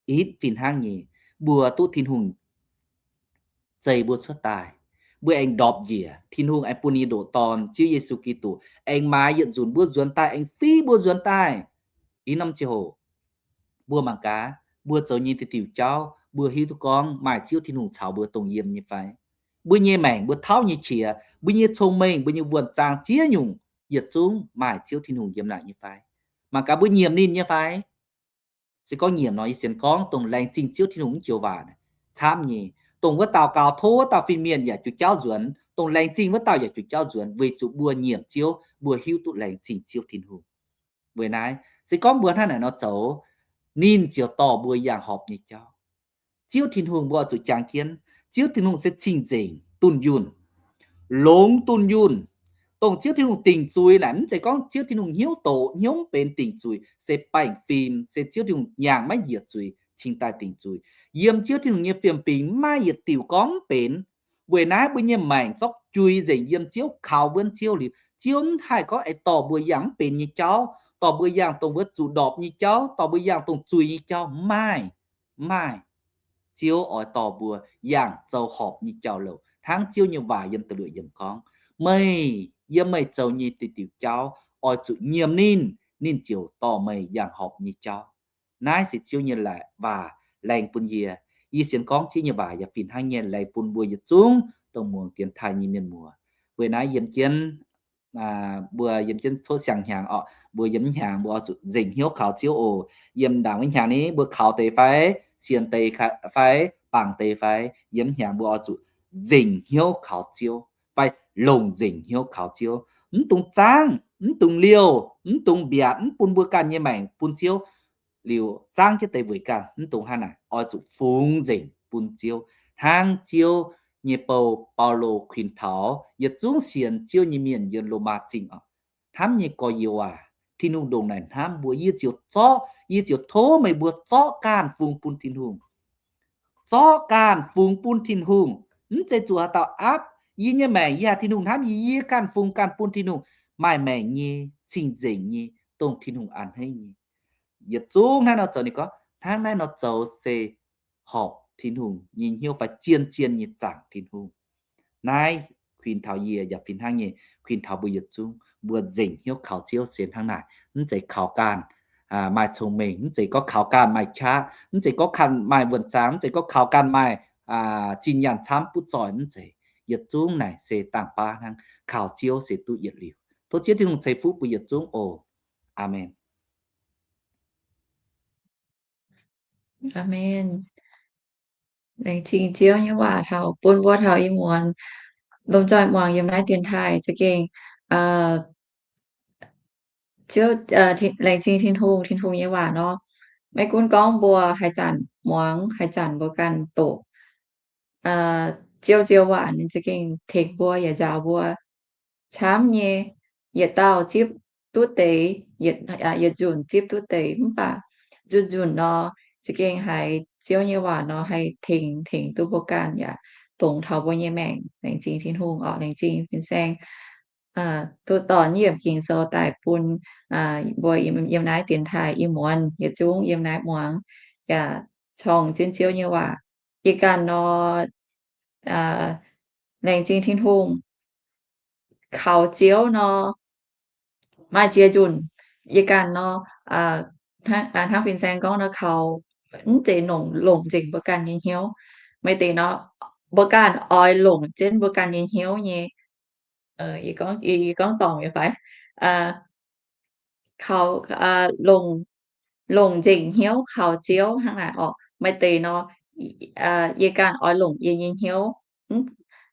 Ih fih hnangv nyei, mbuo duqv Tin-Hungh zeix mbuo cuotv daaih, mbuo aengx ndorpc njiec, Tin-Hungh aengx bun nyei ndoqc Dorn, Ziouv Yesu Giduc, aengx maaiz yietc nzunc mbuo nzuonx daaih, aengx fiv mbuo nzuonx daaih. Ih norm ziangh hoc mbuo mangc gaax, mbuo zoux nyei diuh diuh jauv, mbuo hiuv duqv gorngv maaih Ziouv Tin-Hungh caux mbuo dongh yiem nyei fai? Mbuo nyei maengc, mbuo tauv nyei qiex, mbuo nyei cong-mengh, mbuo nyei wuonh zaang ziex nyungc, yietc zungv maaih Ziouv Tin-Hungh yiem naaic nyei fai? Mangc gaax mbuo nyiemc ninh nyei fai? Se gorngv nyiemc nor, yie sienx gorngv dongh laengz zingh Ziouv Tin-Hungh mv joux waac camv nyei. Dongh wuov dauh gaux tov wuov dauh fin-mienh yaac juix jauv nzuonx, dongh laengz zingh wuov dauh yaac juix jauv nzuonx, weic zuqc mbuo nyiemc Ziouv, mbuo hiuv duqv laengz zingh Ziouv Tin-Hungh. Weic naaiv, se gorngv mbuo hnangv naaic nor zoux, ninh ziouc dorh mbuo yangh horpc nyei jauv. Ziouv Tin-Hungh mbuo oix zuqc jangx jienv, Ziouv Tin-Hungh se cing-nzengc dunh yunh, longx dunh yunh. Dongh Ziouv Tin-Hungh dingc zuiz naaic, mv zeiz gorngv Ziouv Tin-Hungh hnyouv doqc hnyouv mv benx dingc zuiz, se baengh fim, se Ziouv Tin-Hungh nyaangc maiv njiec zuiz cingx daaih dingc zuiz. Yiem Ziouv Tin-Hungh nyei fiem-fingx maiv yietc diuc gorngv mv benx. Weic naaiv mbuo nyei maengc zorqv juix nzengc yiem Ziouv, kaux wuonv Ziouv liuz, Ziouv mv haih gorngv aengx dorh mbuo yangh mv benx nyei jauv, dorh mbuo yangh dongh wuov zuqc ndorpc nyei jauv, dorh mbuo yangh dongh zuiz nyei jauv. Mv maaih, mv maaih. Ziouv oix dorh mbuo yangh zoux horpc nyei jauv-louc, hnangv Ziouv nyei waac yiem da'luoqc yiemc gorngv, meih yiem meih zoux nyei diuh diuh jauv oix zuqc nyiemc ninh, ninh ziouc dorh meih yangh horpc nyei jauv. Naaiv se Ziouv nyei waac laengz bun yie. Yie sienx gorngv Ziouv nyei waac yaac fih hnangv nyei laengz bun mbuo yietc zungv dongh muangx dienx taaih nyei mienh muoz. Weic naaiv yiem jienv, mbuo yiem jienv coqv siang-hnyangx orqc, mbuo yiem hnyangx mbuo oix zuqc nzengc hnyouv kaux Ziouv oc. Yiem ndaangc wuov hnyangx ni mbuo kaux deix fai, sienx deix fai, bangc deix fai, yiem hnyangx mbuo oix zuqc nzengc hnyouv kaux Ziouv, fai longc nzengc hnyouv kaux Ziouv. Mv dungx zaangv, mv dungx liouh, mv dungx mbiaatc, mv bun mbuo ganh nyei maengc bun Ziouv liuz, zaangv jienv deix weic ganh. Mv dungx hnangv naaic, oix zuqc fungx nzengc bun Ziouv, hnangv Ziouv nyei bou Baulo kuinx taux yietc zungv sienx Ziouv nyei mienh yiem Lomaa Zingh oc. Hnamv nyei gorx-youz aac, Tin-Hungh ndongc naaic hnamv mbuo, yie ziouc zorqv, yie ziouc tov meih mbuo zorqv ganh fungx bun Tin-Hungh. Zorqv ganh fungx bun Tin-Hungh. Mv zeiz zuqc haaix dauh aapv. Yie nyei maengc yie haiz Tin-Hungh hnamv yie, yie ganh fungx ganh bun Tin-Hungh, maaih maengc nyei, cing-nzengc nyei, dongh Tin-Hungh a'hneiv nyei. Yietc zungv hnangv nor zoux, ninh gorngv hnangv naaiv nor zoux se horpc Tin-Hungh nyei hnyouv fai zien-zien nyei zaangc Tin-Hungh. Naaiv kuinx taux yie yaac fih hnangv nyei kuinx taux mbuo yietc zungv, mbuo nzengc hnyouv kaux Ziouv se hnangv naaic. Mv zeiz kaux ganh maaih cong-mengh, mv zeiz gorngv kaux ganh maaih qaqv, mv zeiz gorngv kaux ganh maaih wuonh zaang, mv zeiz gorngv kaux ganh maaih zinh nyaanh camv butv zoih, mv zeiz. Yietc zungv naaic se dangh baav hnangv, kaux Ziouv se duqv yietc liuz. Tov Ziouv Tin-Hungh ceix fuqv bun yietc zungv oc. Aamen. Aamen. Laengz zingh Ziouv nyei waac taux bun mbuo taux ih muonz lomh nzoih muangx yiem naaiv dienx taaih za'gengh, Ziouv, laengz zingh Tin-Hungh, Tin-Hungh nyei waac nor, maiv gunv gorngv mbuo haaix zanc muangx, haaix zanc mbuo ganh doqc Ziouv, Ziouv waac ninh za'gengh tengx mbuo yaac njaaux mbuo camv nyei. Yietc dauh zipv duqv deix, yietc nzunc zipv duqv deix, mv baac nzunc nzunc nor, za'gengh haiz Ziouv nyei waac nor haih tengx, tengx duqv mbuo ganh yaac dongz taux mbuo nyei maengc. Laengz zingh Tin-Hungh oc, laengz zingh fin-saeng duqv dorh yiem Ging-Sou daaih bun mbuo yiem naaiv dienx taaih ih muonz yietc zungv yiem naaiv muangx yaac corng jienv Ziouv nyei waac. Yie ganh nor, laengz zingh Tin-Hungh, kaux Ziouv nor, maaih ziex nzunc yie ganh nor, hnangv fin-saeng gorngv nor, kaux mv zeiz longc, longc nzengc mbuo ganh nyei hnyouv. Maaih deix nor, mbuo ganh oix longc jienv mbuo ganh nyei hnyouv nyei. Yie gorngv, yie gorngv dorngc nyei fai? Kaux, longc, longc nzengc hnyouv kaux Ziouv hnangv naaic orqc. Maaih deix nor, yie ganh oix longc yie nyei hnyouv,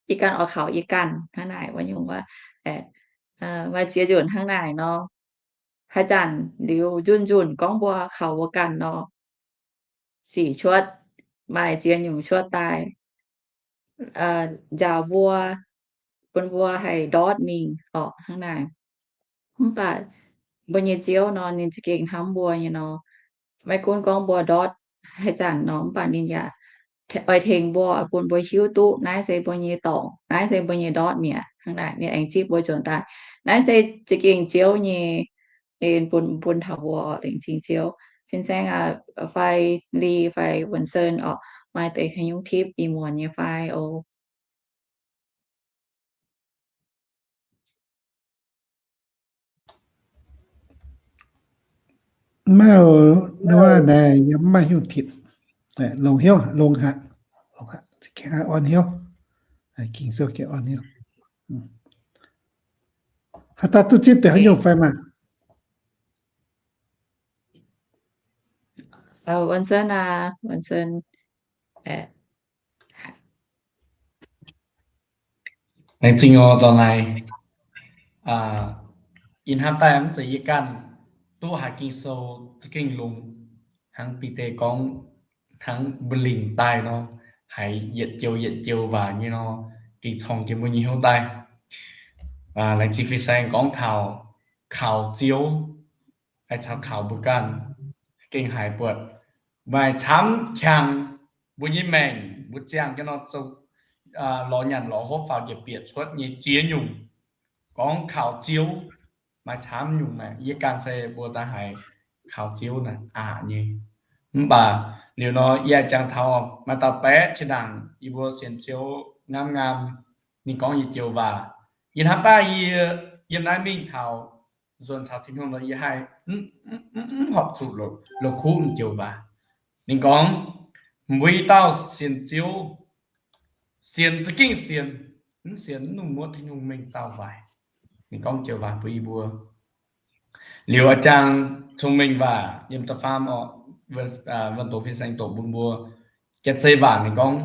yie ganh oix kaux yie ganh hnangv naaic, wuov nyungc wuov, maaih ziex nzunc hnangv naaic nor. Haaix zanc liuz nzunc nzunc gorngv mbuo kaux mbuo ganh nor, sic cuotv, maaih ziex nyungc cuotv daaih njaaux mbuo, bun mbuo haih ndortv mingh orqc hnangv naaic. Mv baac mbuo nyei Ziouv nor, ninh za'gengh hnamv mbuo nyei nor, maiv gunv gorngv mbuo ndortv haaix zanc nor, mv baac ninh yaac oix tengx mbuo, oix bun mbuo hiuv duqv naaiv se mbuo nyei dorngx, naaiv se mbuo nyei ndortv mi'aqv. Hnangv naaic ninh aengx zipv mbuo nzuonx daaih. Naaiv se za'gengh Ziouv nyei en bun, bun taux mbuo oc, laengz zingh Ziouv. Fin-saeng aac, fai Li fai Wuonh Sen oc, maaih deix haaix nyungc tipv ih muonz nyei fai oc? Maiv, nduov naaiv yie mv maaih haaix nyungc tipv. Longx hnyouv, longx haic, longx haic, gengh orn hnyouv, Ging-Sou gengh orn hnyouv. Haaix dauh duqv zipv deix haaix nyungc fai maah? Wuonh Sen aac, Wuonh Sen. Laengz zingh oc, dorn naaic. Ih hnamv daaih mv zeiz yie ganh duqv haiz Ging-Sou za'gengh longx, hnangv Bide gorngv, hnangv mbu'lingc daaih nor, haiz yietc joux yietc joux waac nyei nor, gengh corng jienv mbuo nyei hnyouv daaih. Laengz zingh Fin-Saeng gorngv taux kaux Ziouv, caux kaux mbuo ganh, gengh haiz buatc maaih camv qangx mbuo nyei maengc, mbuo ziangh jienv nor, lorz nyanc lorz hopv faaux njiec bieqc cuotv nyei ziex nyungc. Gorngv kaux Ziouv, maaih camv nyungc naaic, yie ganh se mbuo daaih haiz kaux Ziouv naaic aqc nyei. Mv baac liuz nor, yie jangx taux maaih dauh baeqv qiex ndaangc yie mbuo sienx Ziouv ngamv ngamv, ninh gorngv yietc joux waac. Yie hnamv daaih yie yiem naaiv mingh taux nzuonx caux Tin-Hungh nor, yie haih mv horpc zuqc la'kuqv m'joux waac. Ninh gorngv, mbuo i dauh sienx Ziouv, sienx za'gengh sienx, mv sienx mv nungh muotv Tin-Hungh mengh dauh waaic. Ninh gorngv joux waac bun yie mbuo. Liuz a'jang cong-mengh waac yiem da'faam oc, Wuonh Doz Fin-Saeng doqc bun mbuo. Jaax zei waac ninh gorngv,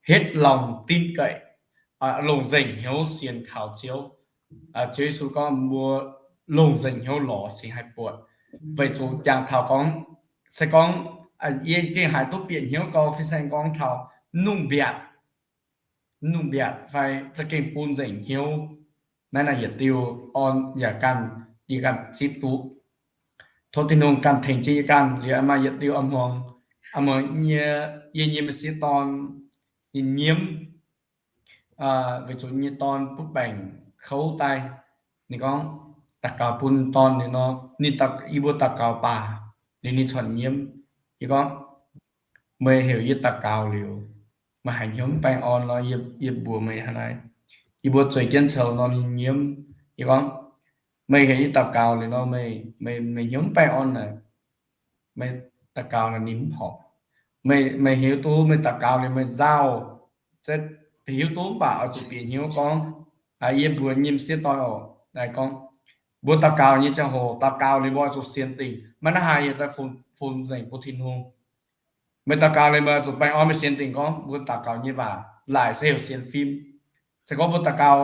hết lòng tin cậy, longc nzengc hnyouv sienx kaux Ziouv. Ziouv Yesu gorngv mbuo longc nzengc hnyouv lorz cingx haih buatc. Weic zuqc jangx taux gorngv, se gorngv yie gengh haiz duqv bieqc hnyouv gau, Fin-Saeng gorngv taux mv nungh mbiatc, mv nungh mbiatc fai za'gengh bun nzengc hnyouv. Naaiv naaic yietc diuh orn yaac ganh, yie ganh zipv duqv. Tov Tin-Hungh ganh tengx jienv yie ganh liuz, maaih yietc diuh a'hmuangx, a'hmuangx nyei, yie nyei m'sieqv dorn, ninh nyiemv, weic zuqc nyei dorn butv baengc kouv daaih. Ninh gorngv, daux gaux bun dorn ninh nor, ninh, yie mbuo daux gaux baac liuz ninh corc nyiemv. Yie gorngv, meih heuc yie daux gaux liuz, meih haiz hnyouv mv baengh orn nor, yie mbuox meih hnangv naaiv, yie mbuo zueiz jienv coux nor ninh nyiemv. Yie gorngv, meih heuc yie daux gaux liuz nor, meih, meih hnyouv mv baengh orn naaic, meih daux gaux naaic ninh mv horpc. Meih, meih hiuv duqv meih daux gaux liuz meih nzauh, hiuv duqv mv baac oix zuqc bieqc hnyouv gorngv, yie mbuox nyei m'sieqv dorn oc, gorngv, mbuo daux gaux nyei ziangh hoc, daux gaux liuz mbuo oix zuqc sienx dingc. Maiv hnangv haaix yie daaih funx nzengc bun Tin-Hungh. Meih daux gaux liuz meih oix zuqc baengh orn, meih sienx dingc gorngv mbuo daux gaux nyei waac laaic se heuc sienx fim. Se gorngv mbuo daux gaux,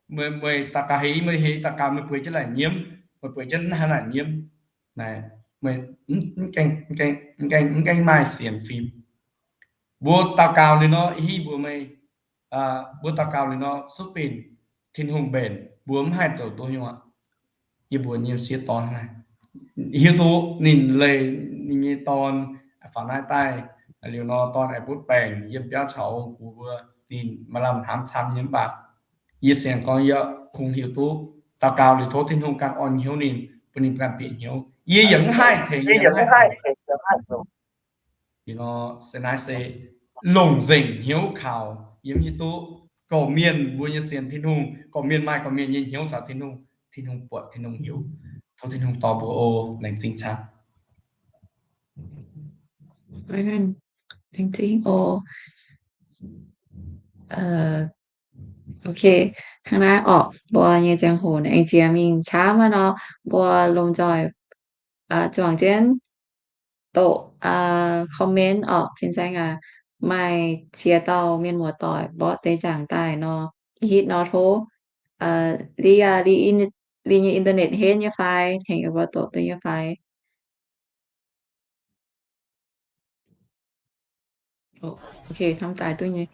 meih daux gaux heix, meih heix daux gaux meih bueix jienv laaic nyiemv, meih bueix jienv hnangv naaic nyiemv, meih mv gaengh maaih sienx fim. Mbuo daux gaux liuz nor, hingh mbuox meih, mbuo daux gaux liuz nor, suv binc Tin-Hungh mbenc, mbuo mv haih zoux duqv nyungc aqv. Yie mbuox nyei m'sieqv dorn naaic, hiuv duqv ninh leih ninh nyei dorn faaux naaiv daaih liuz nor, dorn aengx butv baengc yiem biauv caux gux mbuo, ninh maaih lamh hnamv camv nyei mv baac yie sienx gorngv yie kungx hiuv duqv daux gaux liuz tov Tin-Hungh ganh orn hnyouv ninh, bun ninh ganh bieqc hnyouv. Yie yaac mv haih tengx, yie mv haih zoux. Liuz nor se naaiv se longc nzengc hnyouv kaux, yie mv hiuv duqv gorqv-mienh mbuo nyei sienx Tin-Hungh, gorqv-mienh maaih gorqv-mienh nyei hnyouv caux Tin-Hungh, Tin-Hungh buatc, Tin-Hungh hiuv. Tov Tin-Hungh dorh mbuo oc. Laengz zingh camv. Laengz zingh oc. Ok, hnangv naaiv orqc, mbuo nyei ziangh hoc aengx jiex mingh camv aqv nor, mbuo lomh nzoih zuangx jienv doqc comment orqc. Fin-saeng aac, maaih qiex dauh mienh muoz-doic mborqv deix nzaangc daaih nor, hitv nor tov. Li aac, li nyei internet henv nyei fai, tengx mbuo doqc duqv nyei fai? Ok, hnamv daaih duqv nyei.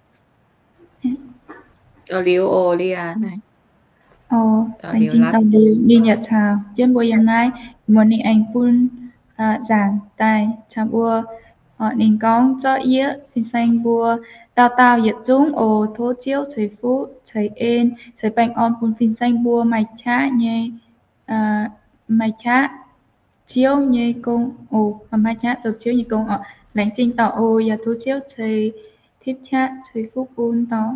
Liuz oc, Li aac naaic. Laengz zingh dorh liuz ninh yaac caux jienv mbuo yiem naaiv, muonz ninh aengx bun nzaangc daaih caux mbuo Orqc, ninh gorngv, zorqv yie fin-saeng mbuo dauh dauh yietc zungv oc. Tov Ziouv ceix fuqv, ceix en, ceix baengh orn bun fin-saeng mbuo maaih qaqv nyei, maaih qaqv Ziouv nyei gong oc, maaih qaqv zoux Ziouv nyei gong orqc. Laengz zingh dorc oc, yaac tov Ziouv ceix tipv qaqv ceix fuqv bun dorc.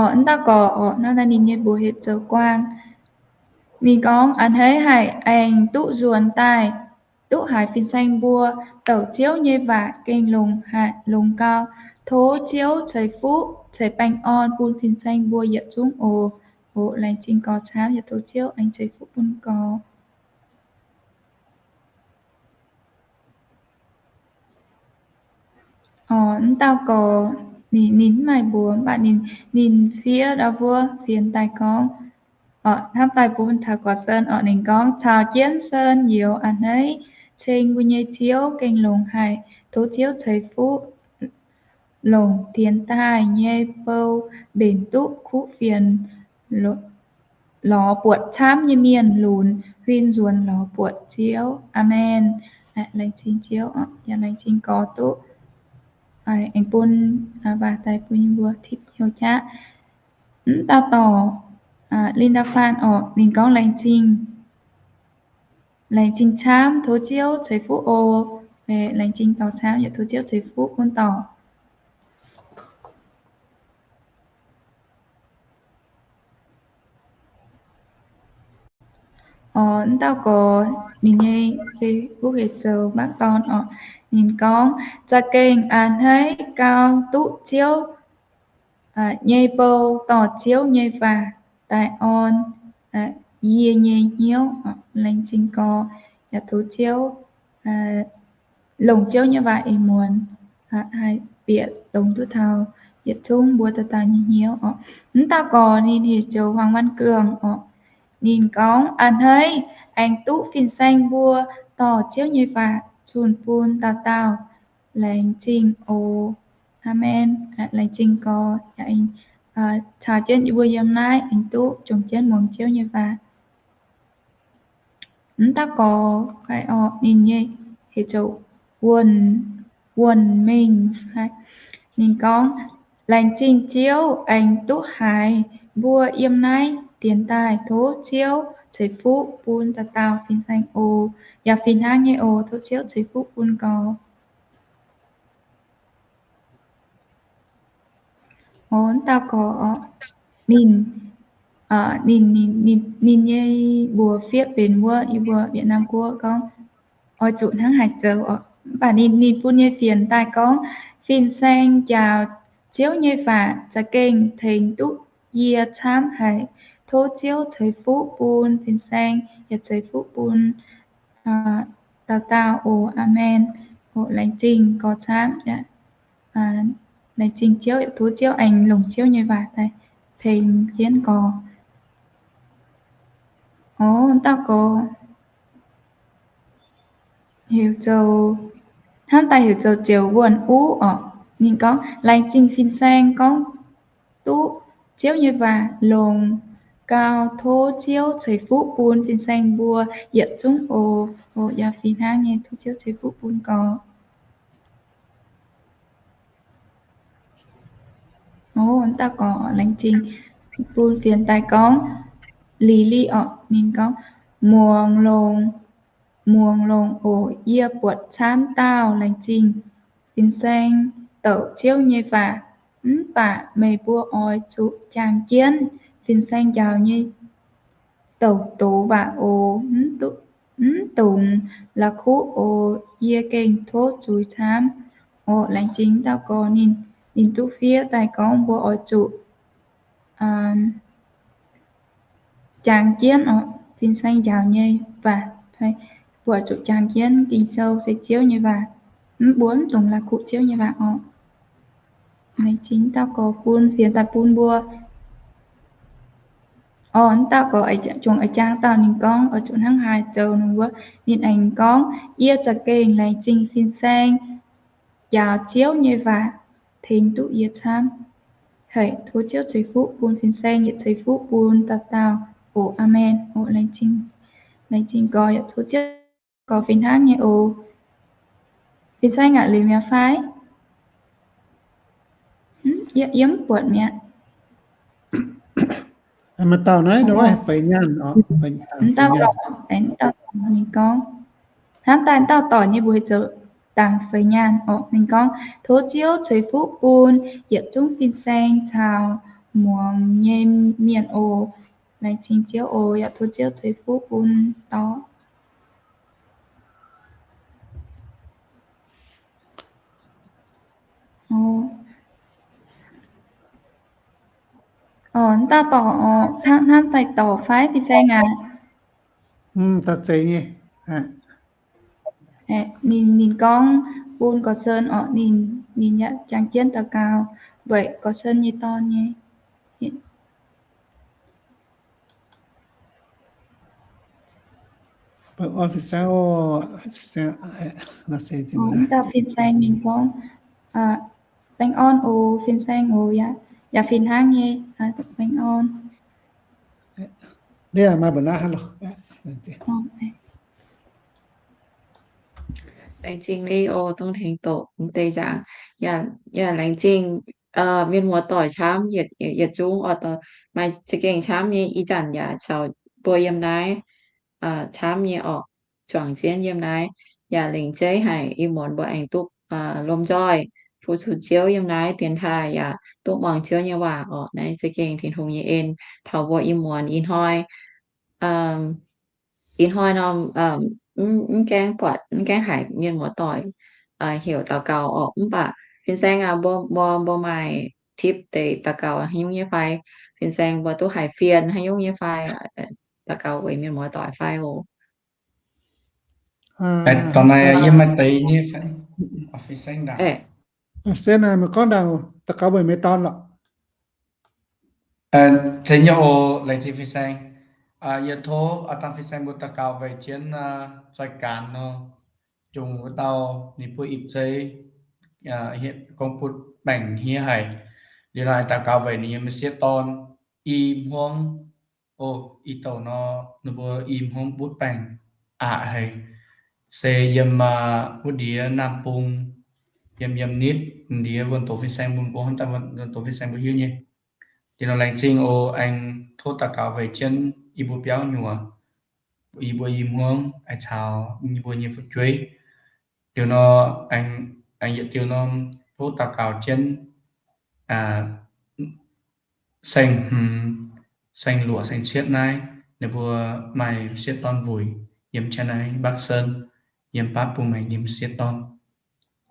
Orqc, mv dauh gorx orqc, hnangv naaiv ninh nyei mbuox heuc zoux Guaang. Ninh gorngv, a'hneiv haic aengx duqv nzuonx daaih, duqv haiz fin-saeng mbuo douc Ziouv nyei waac gengh longx haic, longx gau. Tov Ziouv ceix fuqv ceix baengh orn bun fin-saeng mbuo yietc zungv oc. Oc, laengz zingh gorx camv, yaac tov Ziouv aengx ceix fuqv bun gorx. Orqc, mv dauh gorx ninh, ninh mv maaih mbuox, mv baac ninh, ninh fiev ndau wuov fienx daaih gorngv, orqc, hnamv daaih bun taux gorx Sen orqc, ninh gorngv, caux jienv Sen youz a'hneiv ceng mbuo nyei Ziouv gengh longx haic. Tov Ziouv ceix fuqv longc dienx daaih nyei bou mbenc duqv kuv fienx lorz buatc camv nyei mienh lunx huin nzuonx lorz buatc Ziouv. Aamen. Laengz zingh Ziouv, yaac laengz zingh gorx duqv aengx bun waac daaih bun yie mbuo tipv hnyouv qaqv. Mv dauh dorc, Linda Faan orqc, ninh gorngv, laengz zingh, laengz zingh camv, tov Ziouv ceix fuqv oc. Laengz zingh dorc camv, yaac tov Ziouv ceix fuqv bun dorc. Orqc, mv dauh gorx ninh nyei Facebook heuc zoux Mbatv Dorn orqc, ninh gorngv, za'gengh a'hneiv gau duqv Ziouv nyei bou dorh Ziouv nyei waac daaih orn yie nyei hnyouv. Laengz zingh gorx, yaac tov Ziouv longc Ziouv nyei waac eix muonz haih bieqc longx duqv taux yietc zungv mbuo dauh dauh nyei hnyouv orqc. Mv dauh gorx ninh heuc zoux Huangx Văn Cương orqc, ninh gorngv, a'hneiv aengx duqv fin-saeng mbuo dorh Ziouv nyei waac zunh bun dauh dauh. Laengz zingh oc. Aamen. Laengz zingh gorx, yaac aengx caux jienv yie mbuo yiem naaiv aengx duqv jomc jienv muangx Ziouv nyei waac. Mv dauh gorx fai orqc, ninh nyei heuc zoux Wuonh, Wuonh Mengh fai. Ninh gorngv, laengz zingh Ziouv aengx duqv haiz mbuo yiem naaiv dienx daaih, tov Ziouv ceix fuqv bun dauh dauh fin-saeng oc. Yaac fih hnangv nyei oc, tov Ziouv ceix fuqv bun gorx. Orqc, mv dauh gorx orqc, ninh, ninh, ninh, ninh nyei mbuox fiev benx wuov yie mbuo Việt Nam Guoqv gorngv, oix zuqc hnangv haaix zoux orqc. Mv baac ninh, ninh bun nyei fienx daaih gorngv, fin-saeng njaaux Ziouv nyei waac za'gengh tengx duqv yie camv haic. Tov Ziouv ceix fuqv bun fin-saeng, yaac ceix fuqv bun dauh dauh oc. Aamen. Oc, laengz zingh gorx camv. Laengz zingh Ziouv, tov Ziouv aengx longc Ziouv nyei waac daaih tengx jienv gorx. Orqc, dauh gorx heuc zoux, hnamv daaih heuc zoux Ziouc Wuonh Uv orqc. Ninh gorngv, laengz zingh fin-saeng gorngv duqv Ziouv nyei waac longx gau, tov Ziouv ceix fuqv bun fin-saeng mbuo yietc zungv oc. Oc, yaac fih hnangv nyei, tov Ziouv ceix fuqv bun gorx. Orqc, dauh gorx laengz zingh bun fienx daaih gorngv, Lily orqc, ninh gorngv, muangx longx, muangx longx oc. Yie buatc camv dauh laengz zingh fin-saeng douc Ziouv nyei waac. Mv baac meih mbuo oix zuqc jangx jienv fin-saeng njaaux nyei douc doz waac oc. Mv dungx la'kuqv oc. Yie gengh tov zuiz camv. Oc, laengz zingh dauh gorx ninh, ninh duqv fiev daaih gorngv mbuo oix zuqc jangx jienv orqc, fin-saeng njaaux nyei waac. Mbuo oix zuqc jangx jienv Ging-Sou se Ziouv nyei waac. Mv, mbuo mv dungx la'kuqv Ziouv nyei waac orqc. Laengz zingh dauh gorx bun fienx daaih bun mbuo. Orqc, dauh gorx juangc a'jang dauh ninh gorngv oix zuqc hnangv haaix zoux nor wuov, ninh aengx gorngv, yie za'gengh laengz zingh fin-saeng njaaux Ziouv nyei waac tengx duqv yie camv haic. Tov Ziouv ceix fuqv bun fin-saeng, yietc ceix fuqv bun dauh dauh oc. Aamen. Oc, laengz zingh, laengz zingh gorx, yaac tov Ziouv gorx fih hnangv nyei oc. Fin-saeng aac, liuz mi'aqv fai? Yie mv buatc mi'aqv. Maaih dauh naaiv nor feix nyaanh oc. Mv dauh doic, ninh gorngv, hnamv daaih dauh doic nyei mbuox heuc zoux dangc feix nyaanh oc. Ninh gorngv, tov Ziouv ceix fuqv bun yietc zungv fin-saeng caux muangx nyei mienh oc. Laengz zingh Ziouv oc, yaac tov Ziouv ceix fuqv bun dorh. Orv, dauh dorc orqc, hnamv daaih dorc fai fin-saeng aac? Ninh, ninh gorngv bun Gorx-Sen orqc, ninh, ninh yaac jangx jienv daux gaux weic Gorx-Sen nyei dorn nyei. Dauh fin-saeng ninh gorngv, baengh orn oc, fin-saeng oc, yaac fih hnangv nyei, baengh orn. Laengz zingh oc, dongh tengx doqc m'deix nzaangc. Yaac laengz zingh mienh muoz doic camv yietc zungv oc, maaih za'gengh camv nyei, ih zanc yaac caux mbuo yiem naaiv camv nyei orqc, juangc jienv yiem naaiv, yaac lengc jeiv haic. Ih muonz mbuo aengx duqv lomh nzoih fu-sux Ziouv yiem naaiv dienx taaih, yaac duqv muangx Ziouv nyei waac orqc. Naaiv za'gengh Tin-Hungh nyei en taux mbuo ih muonz ih hnoi. Ih hnoi norm mv gaengh buatc, mv gaengh haiz mienh muoz doic heuc daux gaux orqc. Mv baac fin-saeng aac, mbuo, mbuo maaih tipv deix daux gaux haaix nyungc nyei fai? Fin-saeng mbuo duqv haiz fien haaix nyungc nyei fai? Daux gaux weic mienh muoz doic fai oc? Dorh naaiv yie maaih deix nyei fai? Fin-saeng ndaangc. Se naaic meih gorngv ndaangc, daux gaux weic meih dorn lorqc. Zeiz nyei oc, laengz zingh fin-saeng. Yie tov dangh fin-saeng mbuo daux gaux weic jienv Zoih Gaanx nor, jungx wuov dauh ninh buo ipv zeiv, gorngv butv baengc hniev haic. Liuz nor daux gaux weic ninh nyei m'sieqv dorn, i hmuangv, o, i douc nor, ninh mbuo i hmuangv butv baengc aqc haic. Se yiem wuov ndiev Naamh Bung, yiem, yiem nitv ndiev wuonh doz fin-saeng mbuo, mbuo hnamv daaih wuonh doz fin-saeng mbuo hiuv nyei. Liuz nor laengz zingh oc, aengx tov daux gaux weic jienv yie mbuo biauv nyuoz, yie mbuo i hmuangv, aengx caux yie mbuo nyei fu'jueiv. Liuz nor aengx, aengx yietc diuh norm tov daux gaux jienv saeng-hmz, saeng-luoqc, saeng-cietv naaiv, ninh mbuo maaih m'sieqv dorn wuic yiem China, Bắc Sơn, yiem Baav Bung maengx nyei m'sieqv dorn.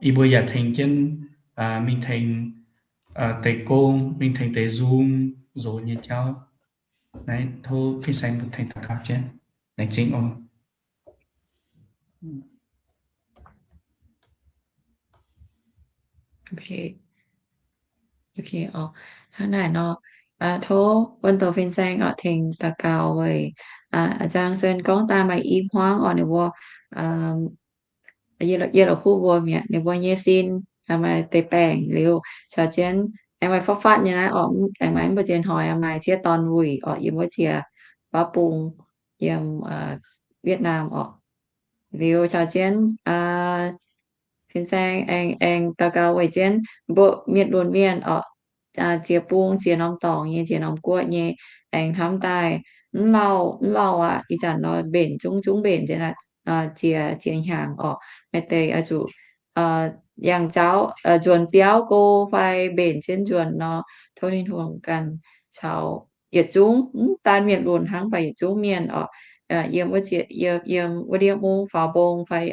Yie mbuo yaac tengx jienv mingh tengx deix gong, mingh tengx deix Zoom nzox nyei jauv. Naaiv tov fin-saeng mbuo tengx daux gaux jienv. Laengz zingh oc. Hnangv naaic nor, tov wuonh doz fin-saeng oc tengx daux gaux weic a'jang sen gorngv daaih maaih i hmuangv oc, ninh mbuo, yie la'kuqv mbuo mi'aqv, ninh mbuo nyei sin maaih deix baengc liuz caux jienv aengx maaih fatv fatv nyei naaiv oc, aengx maaih mv baac zien hnoi maaih m'sieqv dorn wuic oc, yiem wuov ziex baav bung, yiem Vietnam oc. Liuz caux jienv fin-saeng aengx, aengx daux gaux weic jienv mbuo mienh lunx mienh oc, ziex bung ziex norm dorngx nyei, ziex norm guoqv nyei, aengx hnamv daaih mv lauh, mv lauh aqv. Ih zanc nor mbenc zungv zungv mbenc jienv, ziex, ziex hnyangx oc. Maaih deix oix zuqc yangh jauv nzuonx biauv go fai mbenc jienv nzuonx nor, tov Tin-Hungh ganh caux yietc zungv, mv daan mienh lunx hnangv, mv baac yietc zungv mienh oc, yiem wuov, yiem wuov ndiev mungv faaux mbong fai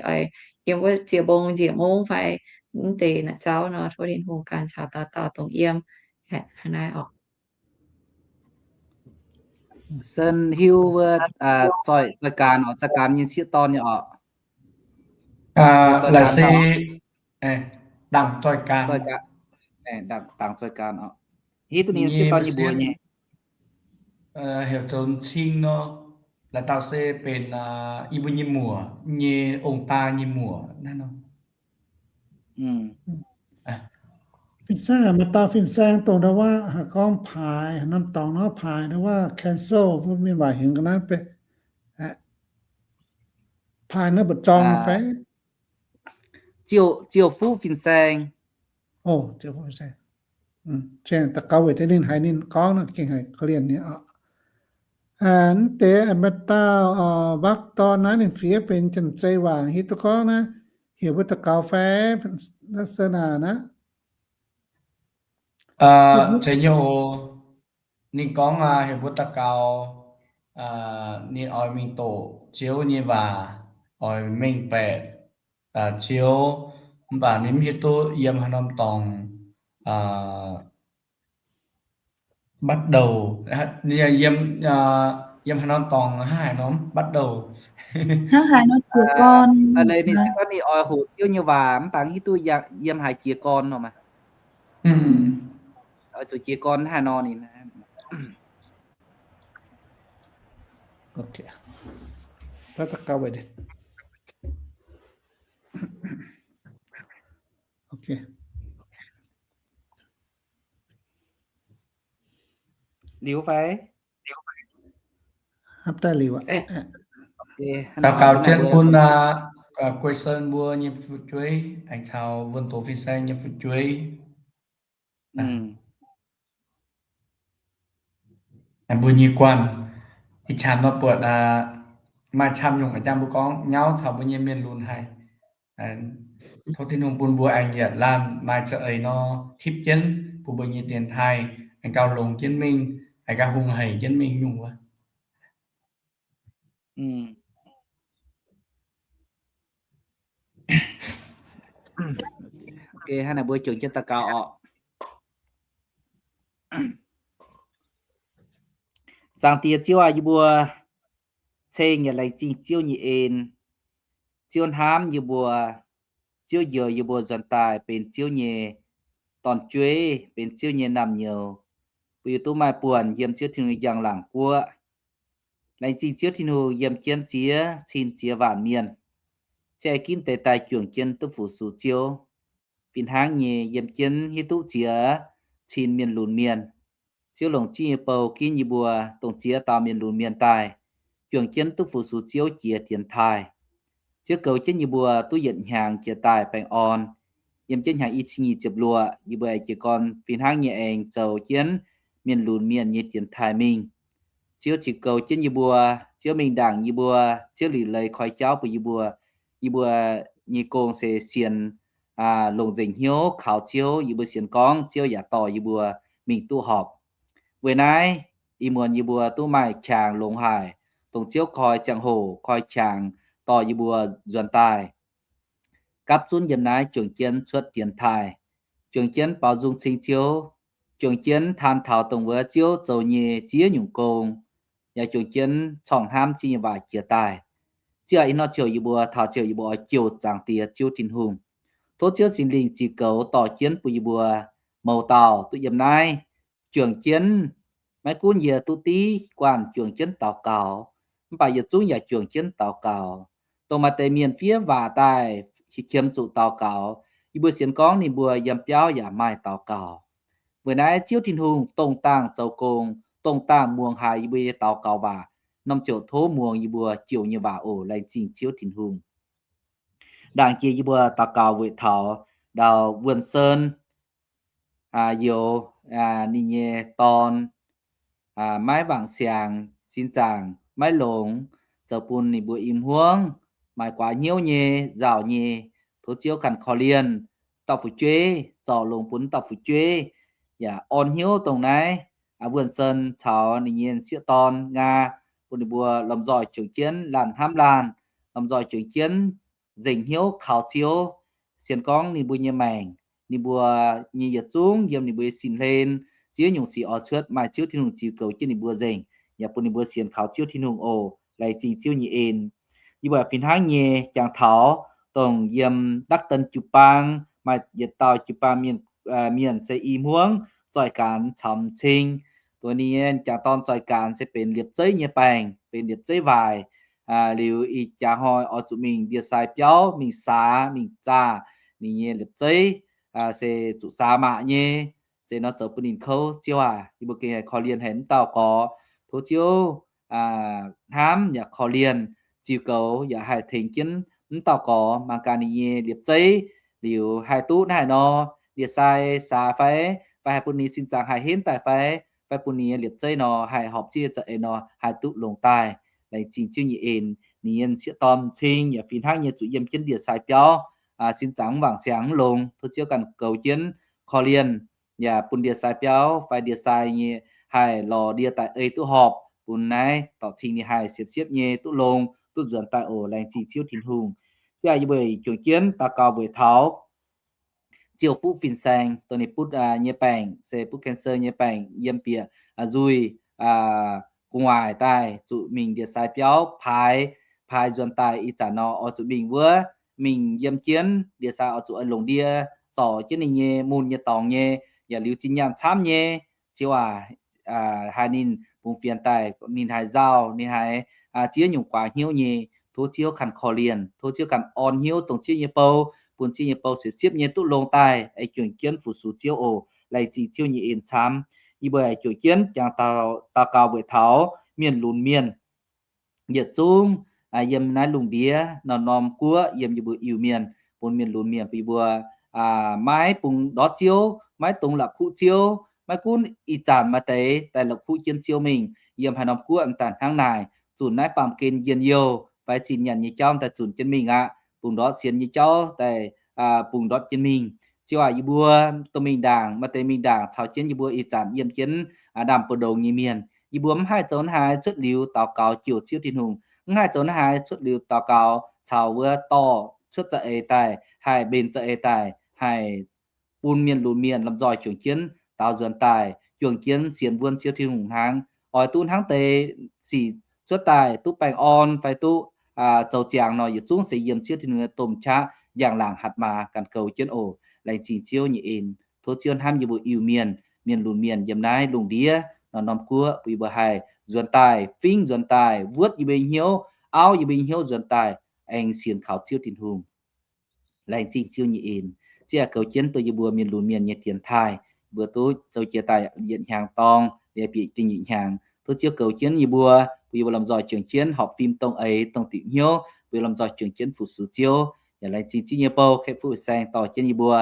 yiem wuov ziex mbong njiec mungv fai mv deix naaic jauv nor, tov Tin-Hungh ganh caux dauh dauh dongh yiem. Hnangv naaiv oc. Sen hiuv wuov Zoih Gaanx oc, Zoih Gaanx nyei m'sieqv dorn nyei oc. Laaix se dangc Zoih Gaanx, dangc Zoih Gaanx oc. Hiuv duqv ninh m'sieqv dorn nyei mbuox nyei. Heuc zoux M'Cing nor, laaix dauh se benx yie mbuo nyei muoc nyei ong-baa nyei muoc naaiv nor. Fin-saeng, maaih dauh fin-saeng dongh ndau wuov haih gorngv paaix, norm dorngx nor paaix ndau wuov cancel, mbuo mienh waac hingx ga'naaiv, paaix naaiv mbu'zorng fai? Ziouv, Ziouv Fuqv Fin-Saeng. Daux gaux weic ninh haiz ninh gorngv nor gengh haiz korv-lienh nyei oc. Mv deix maaih dauh vakv dorn naaiv ninh fiev benx Janx-Zei waac hiuv duqv gorngv naaiv, heuc mbuo daux gaux fai? Naaiv se naaic naaiv. Ceix nyei oc. Ninh gorngv heuc mbuo daux gaux, ninh oix mingh doqc Ziouv nyei waac, oix mengh baeqc Ziouv, mv baac ninh mv hiuv duqv yiem haaix norm dorngx bắt đầu, yiem haaix norm dorngx hnangv haaix norm bắt đầu. Hnangv haaix nor jiez gorn. Ninh se gorngv ninh oix hoqc Ziouv nyei waac mv baac mv hiuv duqv yiem haaix jiez gorn nor maah. Oix zuqc jiez gorn hnangv haaix nor ninh liuz fai? Daux gaux jienv bun Guei Sen mbuo nyei fu'jueiv aengx caux Wuonh Doz Fin-Saeng nyei fu'jueiv. Mbuo nyei guanh, ih camv nor buatc maaih camv nyungc a'jang mbuo gorngv nyauv caux mbuo nyei mienh lunx haic. Tov Tin-Hungh bun mbuo aengx yietc laanh maaih za'eix nor tipv jienv bun mbuo nyei dienx taaih aengx gauh longx jienv mingh, aengx gauh hungh heic jienv mingh nyungc wuov. Hnangv naaic mbuo juangc jienv daux gaux oc. Zaangc Diex Ziouv aac, yie mbuo ceng yaac laengz zingh Ziouv nyei en. Ziouv hnamv yie mbuo, Ziouv njoux yie mbuo nzuonx daaih benx Ziouv nyei dorn-jueiv, benx Ziouv nyei naamh nyouz, bun yie duqv maaih buonc yiem Ziouv Tin-Hungh nyei njang-laangc guoqv. Laengz zingh Ziouv Tin-Hungh yiem jienv ziex cin ziex waanc mienh, se ginv deix daaih juangc jienv duqv fu-sux Ziouv. Fih hnangv nyei, yiem jienv hiuv duqv ziex cin mienh lunx mienh, Ziouv longc zingh nyei bou ginv yie mbuo dongh ziex dauh mienh lunx mienh daaih, juangc jienv duqv fu-sux Ziouv jiex dienx taaih. Ziouv goux jienv yie mbuo duqv yietc hnyangx jiex daaih baengh orn. Yiem jienv hnyangx i cin nyic ziepc luoqc, yie mbuo aengx jiez gorn fih hnangv nyei aengx zoux jienv mienh lunx mienh nyei dienx taaih mingh. Ziouv cingx goux jienv yie mbuo, Ziouv mingh ndaangc yie mbuo, Ziouv liuc leiz koi jauv bun yie mbuo. Yie mbuo nyei gong se sienx, longc nzengc hnyouv kaux Ziouv. Yie mbuo sienx gorngv Ziouv yaac dorh yie mbuo mingh duqv horpc. Weic naaiv, ih muonz yie mbuo duqv maaih qangx longx haic, dongh Ziouv koi ziangh hoc, koi qangx dorh yie mbuo nzuonx daaih, gapv zunv yiem naaiv juangc jienv cuotv dienx taaih, juangc jienv baaux nzung cing Ziouv, juangc jienv taan taux dongh wuov Ziouv zoux nyei ziex nyungc gong, yaac juangc jienv corngh hnamv Ziouv nyei waac jiex daaih. Ziouv aac, ih hnoi ziouc yie mbuo taux ziouc yie mbuo oix jouh Zaangc Diex Ziouv Tin-Hungh. Tov Ziouv Singx Lingh ziux goux dorh jienv bun yie mbuo mouz dauh duqv yiem naaiv juangc jienv. Maiv gunv yie duqv div guanh juangc jienv daux gaux, mv baac yietc zungv yaac juangc jienv daux gaux. Dongh maaih deix mienh fiev waac daaih qiemx zuqc daux gaux, yie mbuo sienx gorngv ninh mbuo yiem biauv yaac maaih daux gaux. Weic naaiv Ziouv Tin-Hungh dongh dangh zoux gong, dongh dangh muangx haiz yie mbuo nyei daux gaux waac, norm ziouc tov muangx yie mbuo jouh nyei waac oc. Laengz zingh Ziouv Tin-Hungh. Ndaangc jiex yie mbuo daux gaux weic taux ndau Wuonh Sen, youz, ninh nyei dorn, maiv wangc siangx, sin zaangc maiv longx, zoux bun ninh mbuo i hmuangv maaih guaax hnyouv nyei, nzauh nyei. Tov Ziouv ganh korv-lienh dauh fu'jueiv, zorc longx bun dauh fu'jueiv, yaac orn hnyouv dongh naaiv Wuonh Sen caux ninh nyei sieqv dorn ngaa, bun ninh mbuo lomh nzoih juangc jienv laanh hnamv laanh, lomh nzoih juangc jienv nzengc hnyouv kaux Ziouv. Sienx gorngv ninh mbuo nyei maengc, ninh mbuo nyei yietc zungv yiem ninh mbuo nyei sin hlen, ziex nyungc sic oix cuotv maaih Ziouv Tin-Hungh ziux goux jienv ninh mbuo nzengc, yaac bun ninh mbuo sienx kaux Ziouv Tin-Hungh oc. Laengz zingh Ziouv nyei en. Yie mbuo fih hnangv nyei jangx taux dongh yiem Đắk Tân jiu-baang maaih yietc dauh jiu-baang mienh, mienh se i hmuangv zoih gaanx caux m'zing. Dongh ninh nyei jangc dorn zoih gaanx se benx liepc zeiv nyei baengc, benx liepc zeiv waaic. Liuz ih jaax hnoi oix zuqc mingh ndie-sai biauv mingh saax mingh zaah ninh nyei liepc zeiv, se zuqc saax maac nyei. Zeiz nor zoux bun ninh kouv. Ziouv aac, yie mbuo gengh haih korv-lienh haic mv dauh gorx. Tov Ziouv hnamv yaac korv-lienh, ziux goux yaac haih tengx jienv mv dauh gorx mangc gaax ninh nyei liepc zeiv liuz haih duqv naaiv haaix nor, ndie-sai saax fai, fai haih bun ninh sin zaangc haih henv daaih fai, fai bun ninh nyei liepc zeiv nor haih horpc zieqv za'eix nor haih duqv longx daaih. Laengz zingh Ziouv nyei en, ninh nyei sieqv dorn cing yaac fih hnangv nyei zuqc yiem jienv ndie-sai biauv, sin zaangc mv wangc siangx mv longx. Tov Ziouv ganh goux jienv korv-lienh, yaac bun ndie-sai biauv fai ndie-sai nyei haih lorz ndie daaih ei duqv horpc, bun naaiv dorc cing ninh haih siepv-siepv nyei duqv longx, duqv nzuonx daaih oc. Laengz zingh Ziouv Tin-Hungh. Ziouv aac, yie mbuo juangc jienv daux gaux weic taux ziouv fuqv fin-saeng, dongh ninh butv nyei baengc, se butv cancer nyei baengc, yiem bieqc nzuih gu'nguaaic daaih, zuqc mingh ndie-sai biauv paaix, paaix nzuonx daaih ih zanc nor oix zuqc mingh wuov, mingh yiem jienv ndie-sai oix zuqc oix longc ndie zorc jienv ninh nyei mun nyei dorngx nyei, yaac liuz zinh nyaanh camv nyei. Ziouv aac, haiz ninh bungx fienx daaih, ninh haiz nzauh, ninh haiz ziex nyungc guaax hnyouv nyei. Tov Ziouv ganh korv-lienh, tov Ziouv ganh orn hnyouv dongh Ziouv nyei bou, bun Ziouv nyei bou siepv-siepv nyei duqv longx daaih, aengx juangc jienv fu-sux Ziouv oc. Laengz zingh Ziouv nyei en camv. Yie mbuo aengx juangc jienv jangx daux gaux weic taux mienh lunx mienh yietc zungv yiem naaiv lungh ndiev norm-norm guoqv, yiem yie mbuo Iu-Mienh, bun mienh lunx mienh bun yie mbuo maiv bungx ndortv Ziouv, maiv dungx la'kuqv Ziouv, maiv gunv ih zanc maaih deix daaih la'kuqv jienv Ziouv mingh yiem haaix norm guoqv daaih hnangv naaic, zunc naaiv baamh gen njien-youh fai zinh nyaanh nyei jauv daaih zunc jienv mingh aqv. Bungx ndortv sienx nyei jauv daaih bungx ndortv jienv mingh. Ziouv aac, yie mbuo dongh mingh ndaangc, maaih deix mingh ndaangc caux jienv yie mbuo ih zanc yiem jienv ndaamv-buoz-ndongx nyei mienh, yie mbuo mv haih zoux naaiv haaix cuotv liuz daux gaux jouh Ziouv Tin-Hungh, mv haih zoux naaiv haaix cuotv liuz daux gaux caux wuov dorh cuotv za'eix daaih, haih mbenc za'eix daaih, haih bun mienh lunx mienh lomh nzoih juangc jienv daaux nzuonx daaih, juangc jienv sienx wuonv Ziouv Tin-Hungh hnangv. Oix duqv hnangv deix sic cuotv daaih duqv baengh orn fai duqv zoux ziangx nor, yietc zungv se yiem Ziouv Tin-Hungh nyei domh qaqv njang-laangc hatc maaz ganh goux jienv oc. Laengz zingh Ziouv nyei en. Tov Ziouv hnamv yie mbuo Iu-Mienh, mienh lunx mienh yiem naaiv lungh ndiev norm-norm guoqv, bun yie mbuo haih nzuonx daaih, fingv nzuonx daaih, wuotv yie mbuo nyei hnyouv, auv yie mbuo nyei hnyouv nzuonx daaih, aengx sienx kaux Ziouv Tin-Hungh. Laengz zingh Ziouv nyei en. Ziouv aac, goux jienv dongh yie mbuo mienh lunx mienh nyei dienx taaih, mbuo duqv zoux jiex daaih yietc hnyangx dorng, liuz bieqc da'nyeic hnyangx. Tov Ziouv goux jienv yie mbuo, bun yie mbuo lomh nzoih juangc jienv horpc fim dongh eix dongh diuc hnyouv, bun yie lomh nzoih juangc jienv fu-sux Ziouv. Yaac laengz zingh Ziouv nyei bou, kaeqv fuqv saeng dorh jienv yie mbuo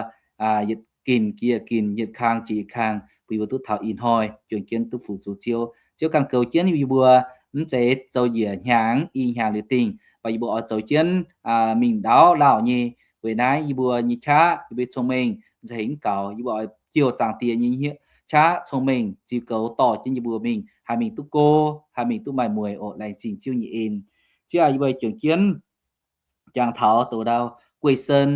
yietc ginc jiex yietc ginc, yietc kang jiex yietc kang, bun yie mbuo duqv taux ih hnoi juangc jienv duqv fu-sux Ziouv. Ziouv ganh goux jienv yie mbuo, mv zeiz zoux njiec hnyangx i hnyangx liuz dingh, mv baac yie mbuo oix zoux jienv mingh ndaauv lauh nyei. Weic naaiv yie mbuo nyei qaqv, yie mbuo nyei cong-mengh nzengc mv gaux, yie mbuo oix jouh Zaangc Diex nyei qaqv, cong-mengh, ziux goux dorh jienv yie mbuo mingh, haih mingh duqv go, haih mingh duqv maaih mueiz oc. Laengz zingh Ziouv nyei en. Ziouv aac, yie mbuo juangc jienv jangx taux dongh ndau Guei Sen,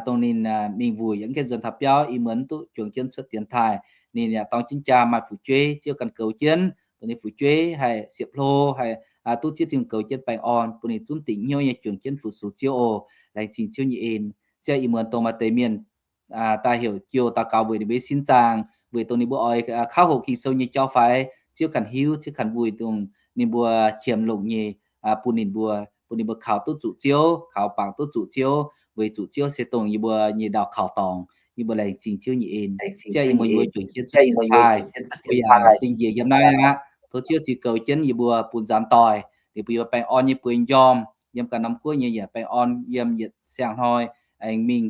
dongh ninh mingh wuic yaac mv gaengh nzuonx taux biauv, ih muonz duqv juangc jienv cuotv dienx taaih. Ninh yaac dorng jienv jaa maaih fu'jueiv, Ziouv ganh goux jienv dongh ninh fu'jueiv haih siepv-hlo, haih duqv Ziouv Tin-Hungh goux jienv baengh orn, bun ninh zunv dingc hnyouv nyei juangc jienv fu-sux Ziouv oc. Laengz zingh Ziouv nyei en. Ziouv, ih muonz dongh maaih deix mienh daaih heuc jouh daux gaux weic ninh mbuo sin zaangc, weic dongh ninh mbuo oix kauv hoqc Ging-Sou nyei jauv fai, Ziouv ganh hiuv, Ziouv ganh wuih dongh ninh mbuo qiemx longc nyei, bun ninh mbuo, bun ninh mbuo kaux duqv zuqc Ziouv, kaux bangc duqv zuqc Ziouv, weic zuqc Ziouv se dongh yie mbuo nyei ndau kaux dorngx. Yie mbuo laengz zingh Ziouv nyei en. Ziouv, yie mbuo, yie mbuo juangc jienv cuotv dienx taaih, yaac dingh njiec yiem naaiv aqv. Tov Ziouv ziux goux jienv yie mbuo bun nzaanx doic, liuz bun yie mbuo baengh orn nyei bueix njormh, yiem ganh norm guoqv nyei yaac baengh orn, yiem yietc siang-hnoi aengx mingh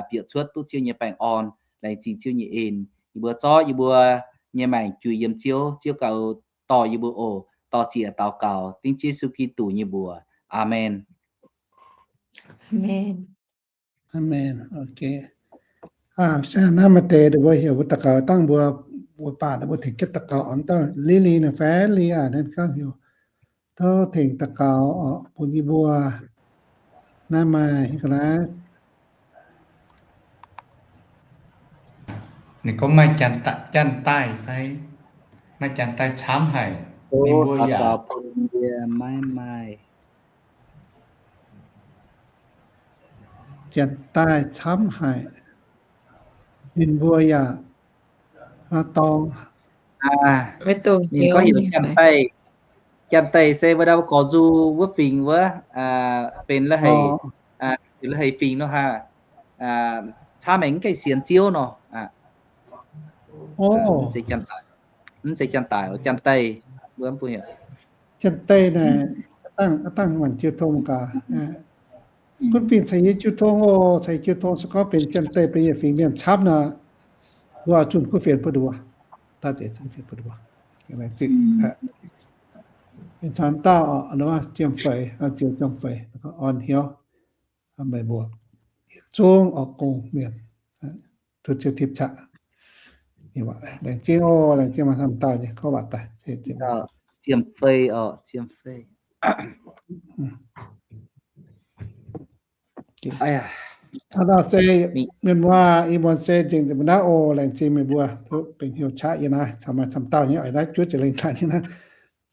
bieqc cuotv duqv Ziouv nyei baengh orn. Laengz zingh Ziouv nyei en. Yie mbuo zorqv yie mbuo nyei maengc juix yiem Ziouv, Ziouv ganh dorh yie mbuo oc. Dorh ziec daux gaux dengv Yesu Giduc nyei mbuox. Aamen. Aamen. Aamen. Ok. Aa, se naaiv maaih deix mbuo heuc mbuo daux gaux dangh mbuo, mbuo baac mbuo tengx jienv daux gaux orn dauh Lily naaic fai Lia naaiv gorngv heuc, tov tengx daux gaux orqc bun yie mbuo. Naaiv maaih ga'naaiv. Ninh gorngv maaih janx-daaih fai? Maaih janx-daaih camv haic. Ninh mbuo yaac bun yie maiv maaih. Janx-daaih camv haic. Ninh mbuo yaac hnangv dorng. Ninh gorngv heuc janx-daaih. Janx-daaih se wuov ndau gorx nzu wuov fingx wuov, benx la'heic, la'heic fingx nor haah. Camv maengx mv gaengh sienx Ziouv nor. Mv zeiz janx-daaih, janx-daaih, janx-daaih wuov mv bun heuc. Janx-daaih naaic, dangh, dangh mangc jiu tong gaax. Gunv fingx caux yie jiu tong oc, caux yie jiu tong. Se gorngv benx janx-deic, benx yietc fingx mienh camv nor, mbuo oix zunh kuv fienx bun ninh mbuo, daaih zeix kuv fienx bun ninh mbuo. Benx camv dauh, Ziemh Feix, Ziouc Ziemh Feix, orn hnyouv meih mbuo yietc zungv oix gong mienh, tov Ziouv tipv qaqv. Laengz zingh oc, laengz zingh maaih camv dauh nyei gorngv waac daaih. Ziemh Feix oc, Ziemh Feix. Hnangv naaiv se mienh muoz, ih muonz se nzengc mbuo naaiv oc. Laengz zingh meih mbuo benx hnyouv qaqv yie naaiv caux maaih camv dauh nyei oix naaiv juov jiex lengh daaih nyei naaiv.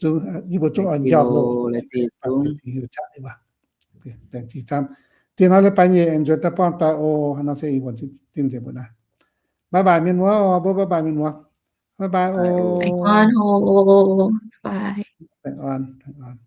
Zungv yie mbuo zungv oix njormh loh, laengz zingh camv. Dieh nor leiz-baaix nyeic aengx nzuonx daaih buangh doic oc. Hnangv naaiv se ih muonz zingh nzengc mbuo naaiv. Bye bye mienh muoz, mbuo bye bye mienh muoz. Bye bye oc. Baengh orn, baengh orn.